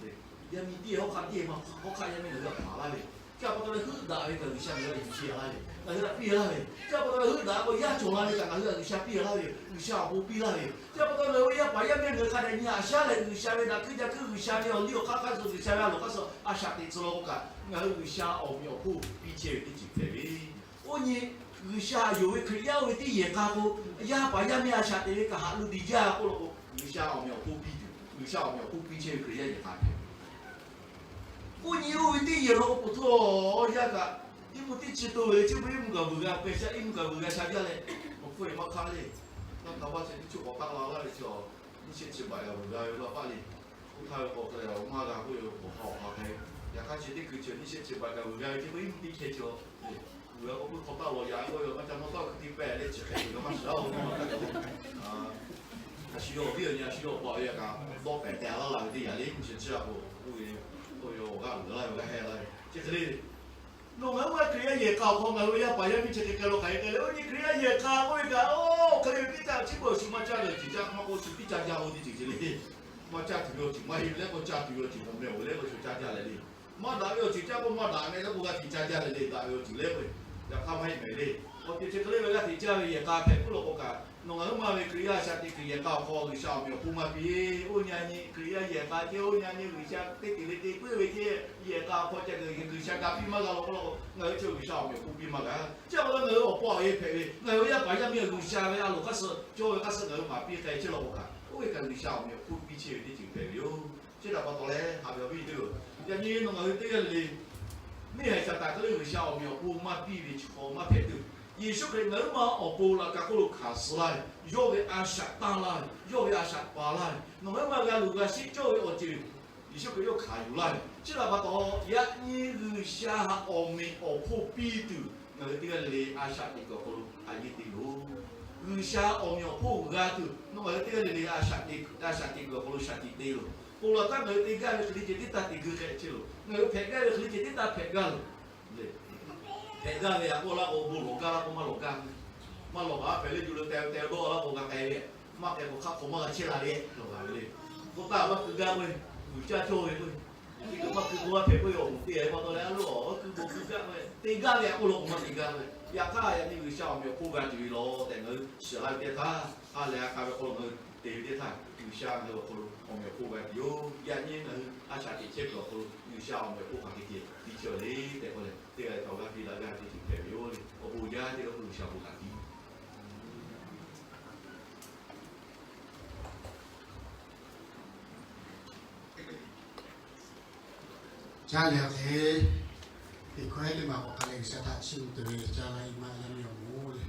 ve. Yaˇ miˇ tiˉ hawˉ hk'aˆ tiˉ maˇ hawˉ hk'aˆ yaˇ miˇ ngaˬ hui htaꞈ hpaˍ laˇ ve. Chi a pa taw leh heuˆ daꞈ ve kaꞈ G'uiˬsha ngaˬ hui htaꞈ yuˬ chehˇ laˇ ve, ngaˬ hui htaꞈ piˇ laˇ ve. Chi a pa taw leh heuˆ daꞈ k'o yaˇ cawˬ la ve kaꞈ ngaˬ hui htaꞈ G'uiˬsha piˇ laˇ ve yoˬ. G'uiˬsha awˬ pon piˇ laˇ ve yoˬ. Chi a pa taw leh yaˇ paˍ yaˇ miˇ ngaˬ hui hk'a dehꞈ nyi a shaˉ leh G'uiˬsha ve daꞈ kuiˬ jaˇ kuiˬ, G'uiˬsha ve awˬ liˇ awˬ hk'aˇ hk'aˇ suh, G'uiˬsha ve a loˍ hk'aˇ suh a shaꞈ teꞈ tcuh law k'o kaꞈ, ngaˬ hui G'uiˬsha awˬ meꞈ awˬ hponˇ piˇ chehˇ ve teˇ ceuˬ hpehꞈ ve. Oˇ nyi G'uiˬsha yonˍ ve Hkriꞈ yaˇ oˇ ve teˇ yehˬ k'a k'o, yaˇ paˍ yaˇ miˇ a shaꞈ teꞈ ve kaꞈ haꞈ lo diˬ jaˇ k'oˆ law k'o, G'uiˬsha awˬ meꞈ awˬ hponˇ piˇ tuˬ, G'uiˬsha awˬ meꞈ awˬ hponˇ piˇ chehˇ ve Hkriꞈ yaˇ yehˬ k'a hpehꞈ ve. Oˇ nyi oˇ ve teˇ yehˬ law k'o, po htawˇ yaˇ kaꞈ iˉ mvuhˇ teˇ chi to ve le, chi beuꞈ iˉ mvuhˇ kaꞈ vuiˬ g'a peh sha, iˉ mvuhˇ kaꞈ vuiˬ g'a sha jaˇ leh, awˬ hpfuhˇ yehˬ maˇ hk'aˇ le. Naˇ hk'a vaˇ chi teˇ choˆ k'awꞈ taˆ la laˇ ve chi, nyiˇ shehˆ chi baꞈ kaꞈ vuiˬ g'a ve laˇ paˆ le. Oˇ htaˇ ve k'awꞈ hk'e leh awˬ maˇ g'a k'oˆ ve awˬ hk'aw hk'a hk'e. Yaꞈ hk'aˇ chi teˇ hkui chi nyiˇ shehˆ chi baꞈ kaꞈ vuiˬ g'a ve chi beuꞈ iˉ mvuhˇ teˇ hkeh chi, vuiˬ g'a k'o puiˉ hk'aw taˆ lawˬ yaꞈ k'oˆ ve maˇ ca nawˇ tawˇ hkui te pehˍ leh chi hk'e vuiˬ g'a maˇ shiˍ laˇ-oˬ. A shu yawˇ awˬ viˉ awˬ nyi, a shu yawˇ awˬ pa awˬ e kaꞈ dawˇ pehˍ teh laˇ la ve teˇ yanˇ le, nyiˇ shehˆ chi a k'o, oˇ ve, oˇ ve awˬ g'aˇ vuiˬ g'a laˇ ve g'a heh laˇ ve. Hk'e le, nawˬ ngaˬ hui ma Hkriꞈ yaˇ yehˬ k'a awˬ hk'aw ngaˬ hui ve yaˇ paˍ yaˇ miˇ chi hk'e hk'e lo hk'aˬ hk'e k'ai leh, oˇ nyi Hkriꞈ yaˇ yehˬ k'a k'oˆ ve kaꞈ, oˇ hk'e le ve teˇ caˆ chi beuꞈ shu maˇ caˇ ve awˬ ceuˬ caˇ maˇ k'oˆ, shu tiˉ caˇ jaˇ-o teˇ ceuˬ ceuˬ le. Maˇ caˇ tuˬ ve awˬ ceuˬ maˇ heˆ ve le k'o, caˇ tuˬ ve awˬ ceuˬ mawˬ meh-oˬ ve le k'o, shu caˇ jaˇ leh le. Maˇ daꞈ ve awˬ ceuˬ caˇ k'o, maˇ daꞈ meh le k'o, g'a tiꞈ caˇ jaˇ leh le. Daꞈ ve awˬ ceuˬ le k'o, yaꞈ hk'aˇ maˇ heˆ meh le. Awˬ ceuˬ chi hk'e le ve g'a tiꞈ caˇ ve yehˬ k'a hpehꞈ puiˉ law k'o kaꞈ, nawˬ ngaˬ hui ma ve Hkriꞈ yaˇ a shaꞈ teꞈ Hkriꞈ yehˬ k'a awˬ hk'aw G'uiˬsha awˬ meꞈ awˬ hk'oˆ maˇ piˇ. Oˇ nyi a nyi Hkriꞈ yaˇ yehˬ k'a ceh, oˇ nyi a nyi G'uiˬsha teˇ ceuˬ le te puiˉ ve ceh, yehˬ k'a awˬ hk'aw ca G'uiˬsha ga piˇ maˇ g'a law k'o, ngaˬ hui chi G'uiˬsha awˬ meꞈ awˬ hk'oˆ piˇ maˇ g'a. Chi pa taw ngaˬ hui awˬ pa awˬ e hpehꞈ ve, ngaˬ hui yaˇ paˍ yaˇ miˇ G'uiˬsha ve a loˍ hk'aˇ suh cawˇ ve hk'aˇ suh ngaˬ hui maˍ piˇ k'ai chehˇ law k'o kaꞈ, oˇ ve kaꞈ G'uiˬsha awˬ meꞈ awˬ hk'oˆ piˇ chehˇ ve teˇ ceuˬ hpehꞈ ve yoˬ. Chi htaꞈ pa taw leh, haꞈ ve awˬ viˉ nyi teˇ-oˬ, yaꞈ nyi nawˬ ngaˬ hui teˇ g'aˇ le le, neˇ haiˬ Saˍtanˍ hk'e le G'uiˬsha awˬ meꞈ awˬ hk'oˆ maˇ piˇ ve chi hk'aw maˇ hpehꞈ tuˬ, Yeˍsuˆ Hkriꞈ ngaˬ hui ma awˬ pon laꞈ ka hk'oˆ lo hkanˍ suh laˇ ve, yawˇ ve a shaꞈ tanˇ laˇ ve, yawˇ ve a shaꞈ paˍ laˇ ve, nawˬ ngaˬ hui ma g'a luˬ g'a sheˆ cawˇ ve awˬ ceuˬ Yeˍsuˆ Hkriꞈ yawˇ hkanˍ yuˬ laˇ ve. Chi htaꞈ pa taw, yaꞈ nyi G'uiˬsha awˬ meꞈ awˬ hk'oˆ piˇ tuˬ, ngaˬ hui teˇ g'aˇ le le a shaꞈ teꞈ kuiˬ awˬ hk'aw lo a yeˇ te yoˬ. G'uiˬsha awˬ meꞈ awˬ hk'oˆ g'a tuˬ nawˬ ngaˬ hui teˇ g'aˇ le le a shaꞈ teꞈ, a shaꞈ teꞈ kuiˬ awˬ hk'aw lo shaˍ tiꞈ te loˬ. Ponˬ laˬ htaˇ ngaˬ hui te gaˇ ve hk'e le ceh teˇ taˇ te gui hk'e chehˇ loˬ. Ngaˬ hui hpehꞈ gaˇ ve hk'e le ceh teˇ taˇ hpehꞈ gaˇ loˬ. Hpehꞈ gaˇ ve a k'oˆ laˇ k'o, bon lawˬ gaˇ laˇ k'o, maˇ lawˬ gaˇ ve, maˇ lawˬ gaˇ hpehꞈ le, juˬ lo teh teh dawˇ laˇ k'o g'a k'ai ve, maˇ k'ai k'o hk'aˆ hk'aw maˇ g'a chehˇ la ve, lawˬ gaˇ ve le. K'oˆ taˇ maˇ keu gaˇ k'o, g'uiˬ caˇ cawˇ ve k'o, teˇ kaꞈ maˇ keu k'o maˇ hpehꞈ k'oˆ ve awˬ moˍ te pa taw leh, a loˉ awˬ keu bon keu gaˇ k'o, te gaˇ ve a k'oˆ law k'o maˇ te gaˇ ve. Yaꞈ hk'aˇ yaꞈ nyi G'uiˬsha awˬ meꞈ awˬ hk'oˆ g'a tuˬ ve lawˬ tehꞈ ngaˬ hui shiˍ laˇ ve teˇ htaˇ, ha lehˬ a k'a ve hk'aw lo ngaˬ hui te ve teˇ htaˇ, G'uiˬsha ngaˬ hui awˬ hk'aw lo awˬ meꞈ awˬ hk'oˆ g'a tuˬ yoˬ. Yaꞈ nyi ngaˬ hui a shaꞈ teꞈ chehˇ kuiˬ awˬ hk'aw lo G'uiˬsha awˬ meꞈ awˬ hk'oˆ hk'aˬ hk'e ceh piˇ chehˇ le tehꞈ k'oˆ leh, teˇ g'aˇ le htaꞈ awˬ g'aˇ piˇ daꞈ g'aˇ ceh ceuˬ hpehꞈ ve yoˬ le. Awˬ bon jaˇ teˇ g'aˇ k'o G'uiˬsha bon htaꞈ piˇ. Caˇ leh hk'e, teˇ hkawˇ ehˉ teˇ ma k'awꞈ k'ai leh G'uiˬsha htaꞈ chiˇ mvuh tuˬ ve caˇ la i maˇ yaˇ miˇ awˬ moˍ le.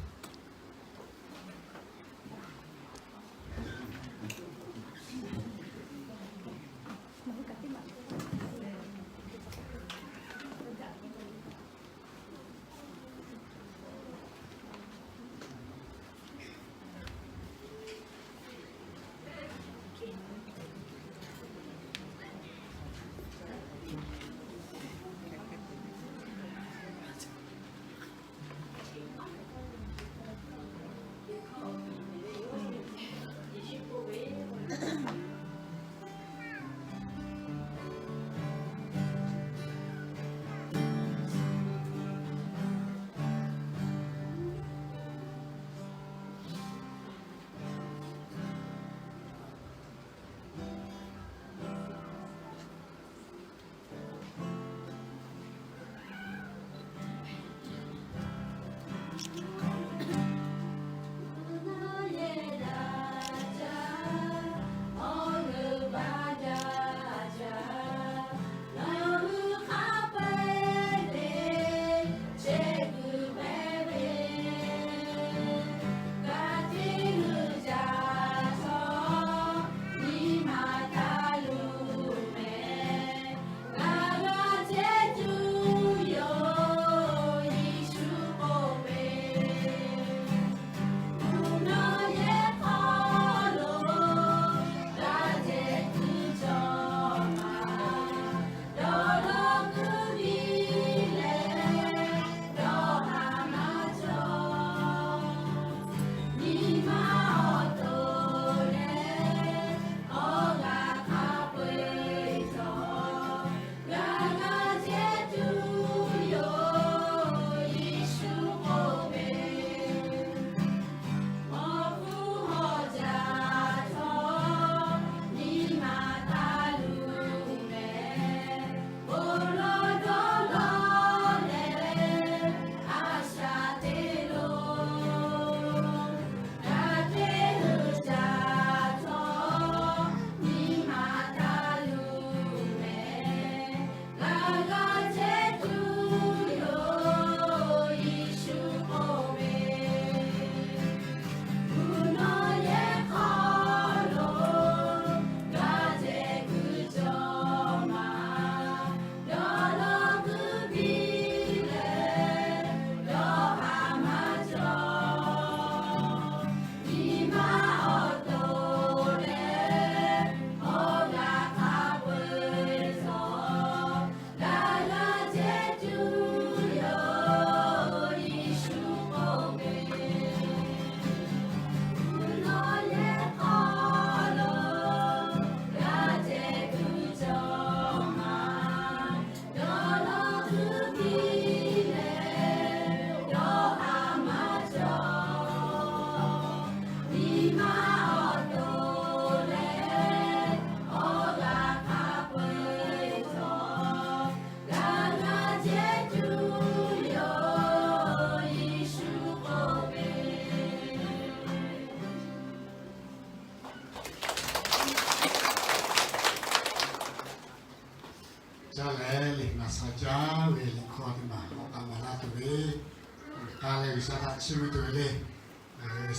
K'a leh G'uiˬsha htaꞈ chiˇ mvuh tuˬ ve le.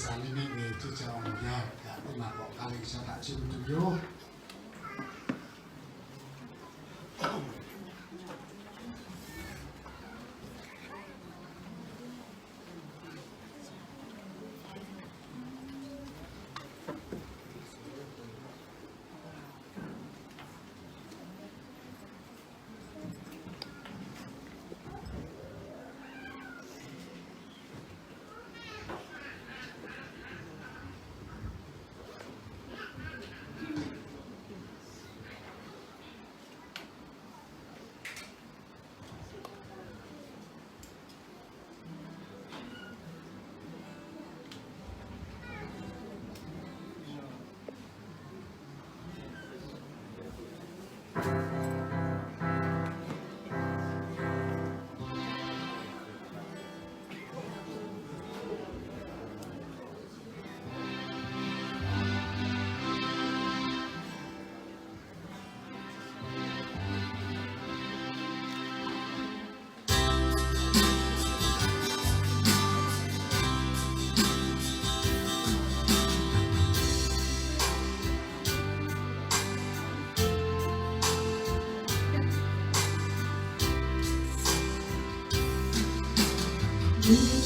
Saˍliˍmiˆ ve teˇ ca awˬ moˍ yaˇ kaꞈ teˇ maˬ k'awꞈ k'a leh G'uiˬsha htaꞈ chiˇ mvuh tuˬ ve yoˬ.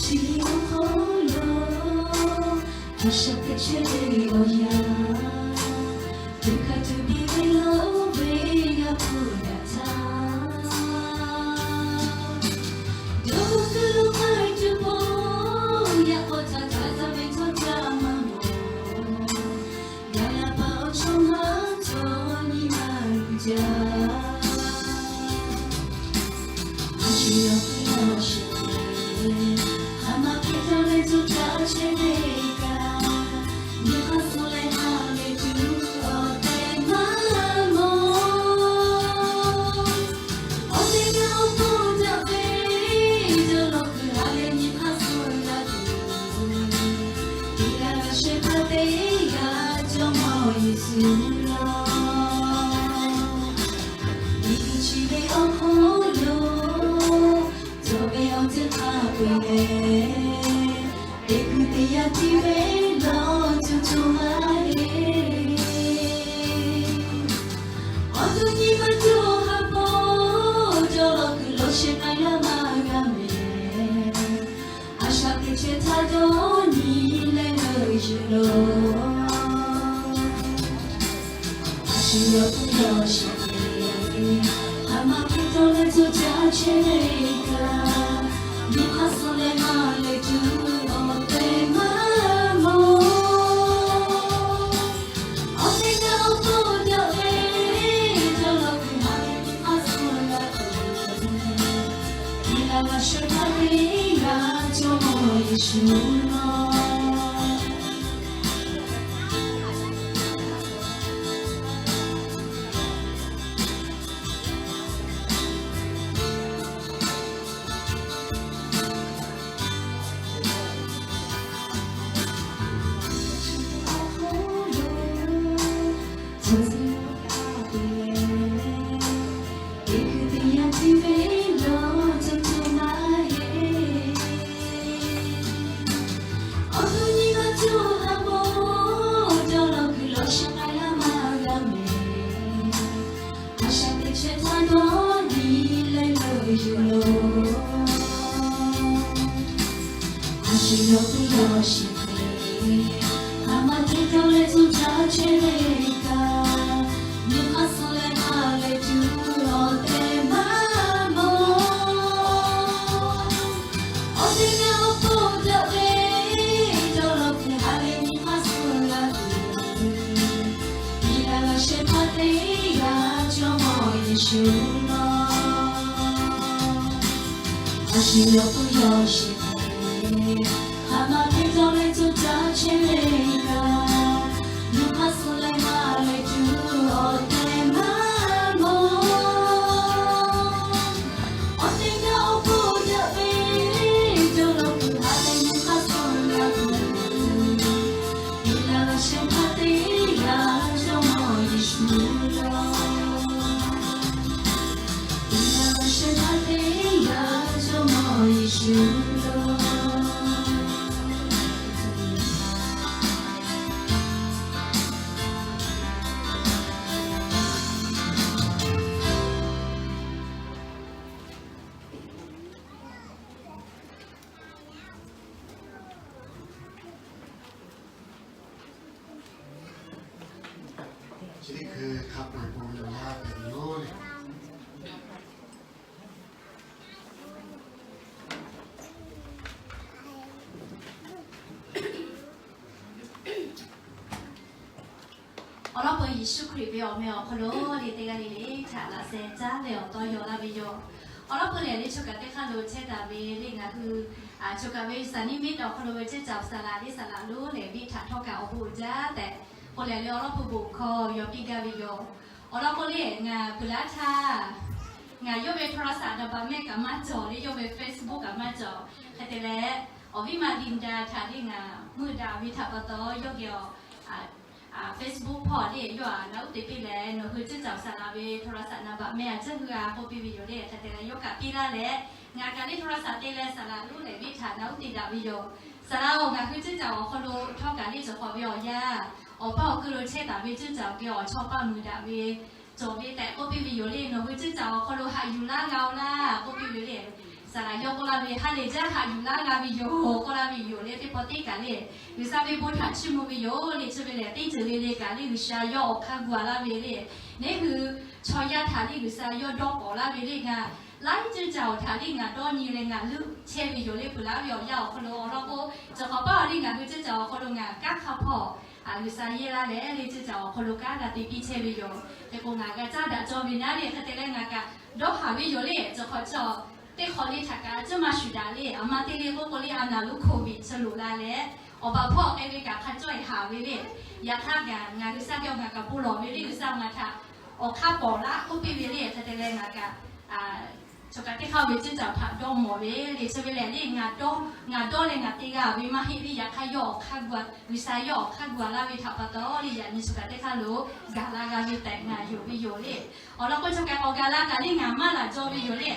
Chi ve awˬ hk'aw lo a shaꞈ teꞈ chehˇ ve awˬ yanˇ, teˇ hk'aˇ tuˬ biˇ ve lo ve g'a hpu yaꞈ htaˇ, yawˇ hui lo k'ai tuˬ po yaꞈ k'aw htaꞈ htaˇ taˇ ve htawˇ caˇ maˇ mawˬ. Yaꞈ yaꞈ pa awˬ chawˇ maˇ cawˬ nyi ma luˬ jaˇ. A shu yawˇ hk'e yawˇ sheˍ ve, hk'aˬ ma hk'e taw leh tcuh caˇ chehˇ ve kaꞈ, nyi hk'aˇ suh leh ha lehˬ tuˬ awˬ tehˬ maˇ mawˬ. Awˬ teˇ g'aˇ awˬ hpawˇ daꞈ ve, yawˇ lawˬ kuiˬ ha lehˬ nyi hk'aˇ suh la tuˬ, teˇ g'aˇ g'a shehˍ hpaˇ teˇ g'aˇ Jawˇmawˇ Yeˍsuˆ lawˬ. Miˬguiˬ chi ve awˬ hk'aw lo cawˬ ve awˬ ceuˬ hk'a peu-eˬ lehˬ, teˇ hkui teˇ yanˇ tiˉ ve lawˬ tuˬ cawˬ maˇ heˆ. Awˬ to nyi ma cawˬ ha pa, yawˇ lawˬ kuiˬ lo shehˍ k'ai laˇ maˇ g'a mehˍ. A shaꞈ teꞈ chehˇ htaˇ dawˇ nyi leh leuˆ yuˬ loˬ. A shu yawˇ hk'e yawˇ sheˍ ve, hk'aˬ ma hk'e taw leh tcuh caˇ chehˇ ve kaꞈ, nyi hk'aˇ suh leh ha lehˬ tuˬ awˬ tehˬ maˇ mawˬ. Awˬ teˇ g'aˇ awˬ hpawˇ daꞈ ve, yawˇ lawˬ kuiˬ ha lehˬ nyi hk'aˇ suh la tuˬ, teˇ g'aˇ g'a shehˍ hpaˇ teˇ g'aˇ Jawˇmawˇ Yeˍsuˆ lawˬ. Awˬ to nyi ma cawˬ ha pa, yawˇ lawˬ kuiˬ lo shehˍ k'ai laˇ maˇ g'a mehˍ. A shaꞈ teꞈ chehˇ htaˇ dawˇ nyi leh leuˆ yuˬ loˬ. A shu yawˇ hk'e yawˇ sheˍ ve, hk'aˬ ma hk'e taw leh tcuh caˇ chehˇ ve kaꞈ, nyi hk'aˇ suh leh ha lehˬ tuˬ awˬ tehˬ maˇ mawˬ. Awˬ teˇ g'aˇ awˬ hpawˇ daꞈ ve, yawˇ lawˬ kuiˬ ha lehˬ nyi hk'aˇ suh la tuˬ, teˇ g'aˇ g'a shehˍ hpaˇ teˇ g'aˇ Jawˇmawˇ Yeˍsuˆ lawˬ. A shu yawˇ hk'e yawˇ sheˍ ve, hk'aˬ ma hk'e taw leh tcuh caˇ chehˇ ve kaꞈ, nyi hk'aˇ suh leh ha lehˬ tuˬ awˬ tehˬ maˇ mawˬ. Awˬ teˇ g'aˇ awˬ hpawˇ daꞈ ve, yawˇ lawˬ kuiˬ ha lehˬ nyi hk'aˇ suh la tuˬ, teˇ g'aˇ g'a shehˍ hpaˇ teˇ g'aˇ Jawˇmawˇ Yeˍsuˆ lawˬ. Teˇ g'aˇ g'a shehˍ hpaˇ teˇ g'aˇ Jawˇmawˇ Yeˍsuˆ lawˬ. Hk'a peu-eˬ pon ve awˬ yanˇ hpehꞈ ve yoˬ le. Awˬ lawn k'o, Yeˍsuˆ Hkriꞈ ve awˬ meh awˬ hk'aw lo le teˇ g'aˇ le le htaꞈ laꞈ sheh caˉ leh awˬ tawˇ yaw laˇ ve yoˬ. Awˬ lawn k'o lehˬ, le choˬ kaꞈ teˇ hk'aˇ lo chehˇ taˍ ve le ngaˬ hui choˬ kaꞈ ve สถานี miˉ awˬ hk'aw lo ve ceˇ caoˬ saˍ laꞈ le saˍ laꞈ lonˉ lehˬ, viˇ htaꞈ htawˇ kaꞈ awˬ bon uiˍ jaˇ tehꞈ k'oˆ leh le, awˬ lawn k'o bon hkawˇ yaw piˇ gaˇ ve yoˬ. Awˬ lawn k'o le, ngaˬ peuˬ laˇ htaˇ ngaˬ yawˇ ve โทรศัพท์ naˍ baꞈ mehˆ kaꞈ maˇ cawˬ le, yawˇ ve Facebook kaꞈ maˇ cawˬ. Hk'e te leh, awˬ viˉ ma Linda htaꞈ le ngaˬ meuˆ daꞈ ve htaꞈ pa taw, yawˇ geh awˬ Facebook hpawˇ le yawˇ aꞈ na uˉ te piˇ leh, nawˬ hui ceˇ caoˬ saˍ laꞈ ve โทรศัพท์ naˍ baꞈ mehˆ aꞈ caˇ hui a k'oˆ piˇ ve yoˬ le. Hk'e te leh, yawˇ kaꞈ piˇ laˇ leh, ngaˬ kaꞈ le โทรศัพท์ te leh saˍ laꞈ lonˉ lehˬ, viˇ htaꞈ na uˉ te daꞈ ve yoˬ. Saˍ laꞈ-oˬ, ngaˬ hui ceˇ caoˬ awˬ hk'aw lo htawˇ kaꞈ le cawˬ hk'awꞈ ve awˬ yanˇ, awˬ paˇ awˬ keu lo chehˇ taˍ ve ceˇ caoˬ geh awˬ chawˇ paˇ muiˬ daꞈ ve cawˬ ve tehꞈ k'oˆ piˇ ve yoˬ le. Nawˬ hui ceˇ caoˬ awˬ hk'aw lo haꞈ yuˬ laˇ g'a-oˬ laˇ k'oˆ piˇ ve le. Saˍ laꞈ yawˇ k'oˆ laˇ ve, Ha lehˬ jaˇ haꞈ yuˬ laˇ g'a ve yoˬ k'oˆ laˇ ve yoˬ le. Teˇ pawˆ teˇ kaꞈ le G'uiˬsha ve bon htaꞈ chiˇ mvuh ve yoˬ le. Chi ve lehˬ, teˇ ceuˬ le le kaꞈ le G'uiˬsha yawˇ awˬ hk'aˇ gu-a laˇ ve le. Neˇ hui chaw yaˇ htaꞈ le G'uiˬsha yawˇ dawˇ k'awꞈ laˇ ve le. Ngaˬ laiˉ ceˇ caoˬ awˬ htaꞈ le ngaˬ dawˇ nyi leh ngaˬ leuˆ chehˇ ve yoˬ le. Peuˬ laˇ ve awˬ yanˇ awˬ hk'aw lo awˬ lawn k'o, cawˬ hk'awꞈ paˇ awˬ le ngaˬ hui ceˇ caoˬ awˬ hk'aw lo ngaˬ kanˉ hk'a hpawˇ G'uiˬsha yehˇ laˇ leh le ceˇ caoˬ awˬ hk'aw lo kanˉ g'a te piˇ chehˇ ve yoˬ. Hk'e k'o, ngaˬ g'a caˇ daꞈ cawˇ ve naˉ le. Hk'e te leh, ngaˬ kaꞈ dawˇ haˍ ve yoˬ le. Cawˬ hk'awꞈ chaw teˇ hk'awꞈ le htaꞈ kaꞈ a cuˉ maˇ shuˍ daꞈ le. Aˬ ma te le k'oˆ k'o le, a naˍ lonˉ โควิด chi loꞈ la leh, awˬ baˬ hpawˇ k'ai ve kaꞈ hk'a cawˇ-e haˍ ve le. Yaꞈ hk'aˇ kaꞈ ngaˬ G'uiˬsha geh ngaˬ kaꞈ bon lawˬ ve le. G'uiˬsha ngaˬ htaꞈ awˬ hk'aˇ pawˍ laˇ k'oˆ piˇ ve le. Hk'e te leh, ngaˬ kaꞈ choˬ kaꞈ teˇ hk'aˇ ve ceˇ caoˬ htaꞈ dawˇ mawˬ ve le. Chi ve lehˬ le, ngaˬ dawˇ, ngaˬ dawˇ leh ngaˬ te g'a ve maˇ heˆ le. Yaꞈ hk'aˇ yawˇ awˬ hk'aˇ gu-a, G'uiˬsha yawˇ awˬ hk'aˇ gu-a laˇ ve htaꞈ pa taw le, yaꞈ nyi choˬ kaꞈ teˇ hk'aˇ lo gaˬ la g'a ve tehꞈ ngaˬ yonˍ ve yoˬ le. Awˬ lawn k'o, choˬ kaꞈ k'awꞈ gaˬ la kaꞈ le ngaˬ maˇ laˬ jaw ve yoˬ le.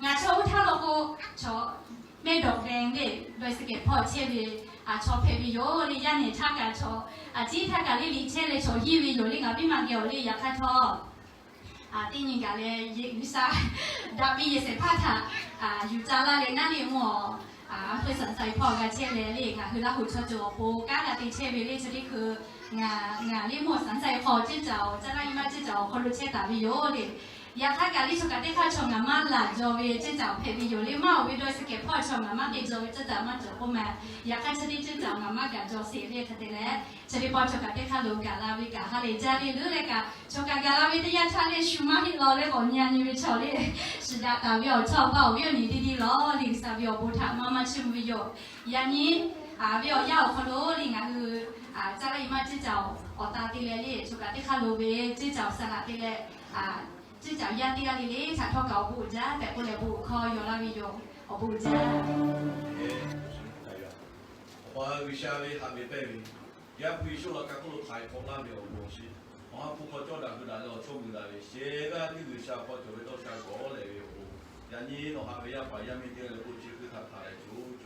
Ngaˬ chaw uˉ htaˇ law k'o, chaw mehˆ dawˬ geh le dawˇ e suh kehˬ hpawˇ chehˇ ve chaw hpehꞈ ve yoˬ le. Yaˇ nehˬ htaˇ kaꞈ chaw, a ciˉ htaˇ kaꞈ le liꞈ chehˇ leh chaw hiˇ ve yoˬ le. Ngaˬ viˉ ma geh awˬ le yaꞈ hk'aˇ htawˇ teˇ nyi gaˬ leh G'uiˬsha daꞈ ve yehˬ shehˍ hpaˇ htaꞈ yuˬ ca laˇ leh naˉ le mvuhˇ awˬ, a hpu สันทราย hpawˇ g'a chehˇ leh le, ngaˬ hui Laˇ huˍ chaw ceuˬ awˬ pon kanˉ g'a te chehˇ ve le. Chi teˇ hkui ngaˬ le mvuhˇ สันทราย hk'aw ceˇ caoˬ, caˇ laˇ nyi ma ceˇ caoˬ awˬ hk'aw lo chehˇ taˍ ve yoˬ le. Yaꞈ hk'aˇ kaꞈ le choˬ kaꞈ teˇ hk'aˇ chaw ngaˬ maˇ laˬ jaw ve ceˇ caoˬ hpehꞈ ve yoˬ le. Maˇ oˬ ve dawˇ e suh kehˬ hpawˇ chaw ngaˬ maˇ te jaw ve ceˇ caoˬ maˇ cawˬ k'oˆ ma. Yaꞈ hk'aˇ chi teˇ ceˇ caoˬ ngaˬ maˇ gaˬ jaw sheˍ le. Hk'e te leh, chi teˇ pawˆ choˬ kaꞈ teˇ hk'aˇ lo gaˬ la ve kaꞈ ha lehˬ jaˇ le. Leuˉ leh kaꞈ, choˬ kaꞈ gaˬ la ve teˇ yanˇ htaˇ le shu maˇ heˆ law leh k'awꞈ nyi a nyi ve chaw le, shiˍ daꞈ taˍ ve awˬ chawˇ awˬ paˇ awˬ viˉ awˬ nyi teˇ deˇ lawˬ le. G'uiˬsha ve awˬ bon htaꞈ maˇ maˇ chiˇ mvuh ve yoˬ. Yaꞈ nyi ve awˬ yanˇ awˬ hk'aw lo le ngaˬ hui caˇ laˇ nyi ma ceˇ caoˬ awˬ ta te leh le, choˬ kaꞈ teˇ hk'aˇ lo ve ceˇ caoˬ saˍ laꞈ te leh, ceˇ caoˬ yaˇ teˇ g'aˇ le le htaꞈ htawˇ kaꞈ awˬ bon uiˍ jaˇ tehꞈ k'oˆ leh bon hkawˇ yaw laˇ ve yoˬ. Awˬ bon uiˍ jaˇ. Awˬ pa G'uiˬsha ve haꞈ ve pehnˇ ve, Yaˇ hpu Yeˍsuˆ laꞈ ka hk'oˆ lo htaiˍ hk'awꞈ laˇ ve awˬ bon awˬ shiˍ, awˬ ha hpu hk'aw cawˇ daꞈ hui daꞈ leh awˬ chawˇ mui daꞈ ve shehˍ g'aˇ tiˉ G'uiˬsha hk'aw cawˬ ve tawˇ sha gawˬ lehˬ ve awˬ bon, yaꞈ nyi nawˬ haꞈ ve yaˇ paˍ yaˇ miˇ teˇ g'aˇ leh k'oˆ chi hkui htaꞈ htaꞈ leh coˬ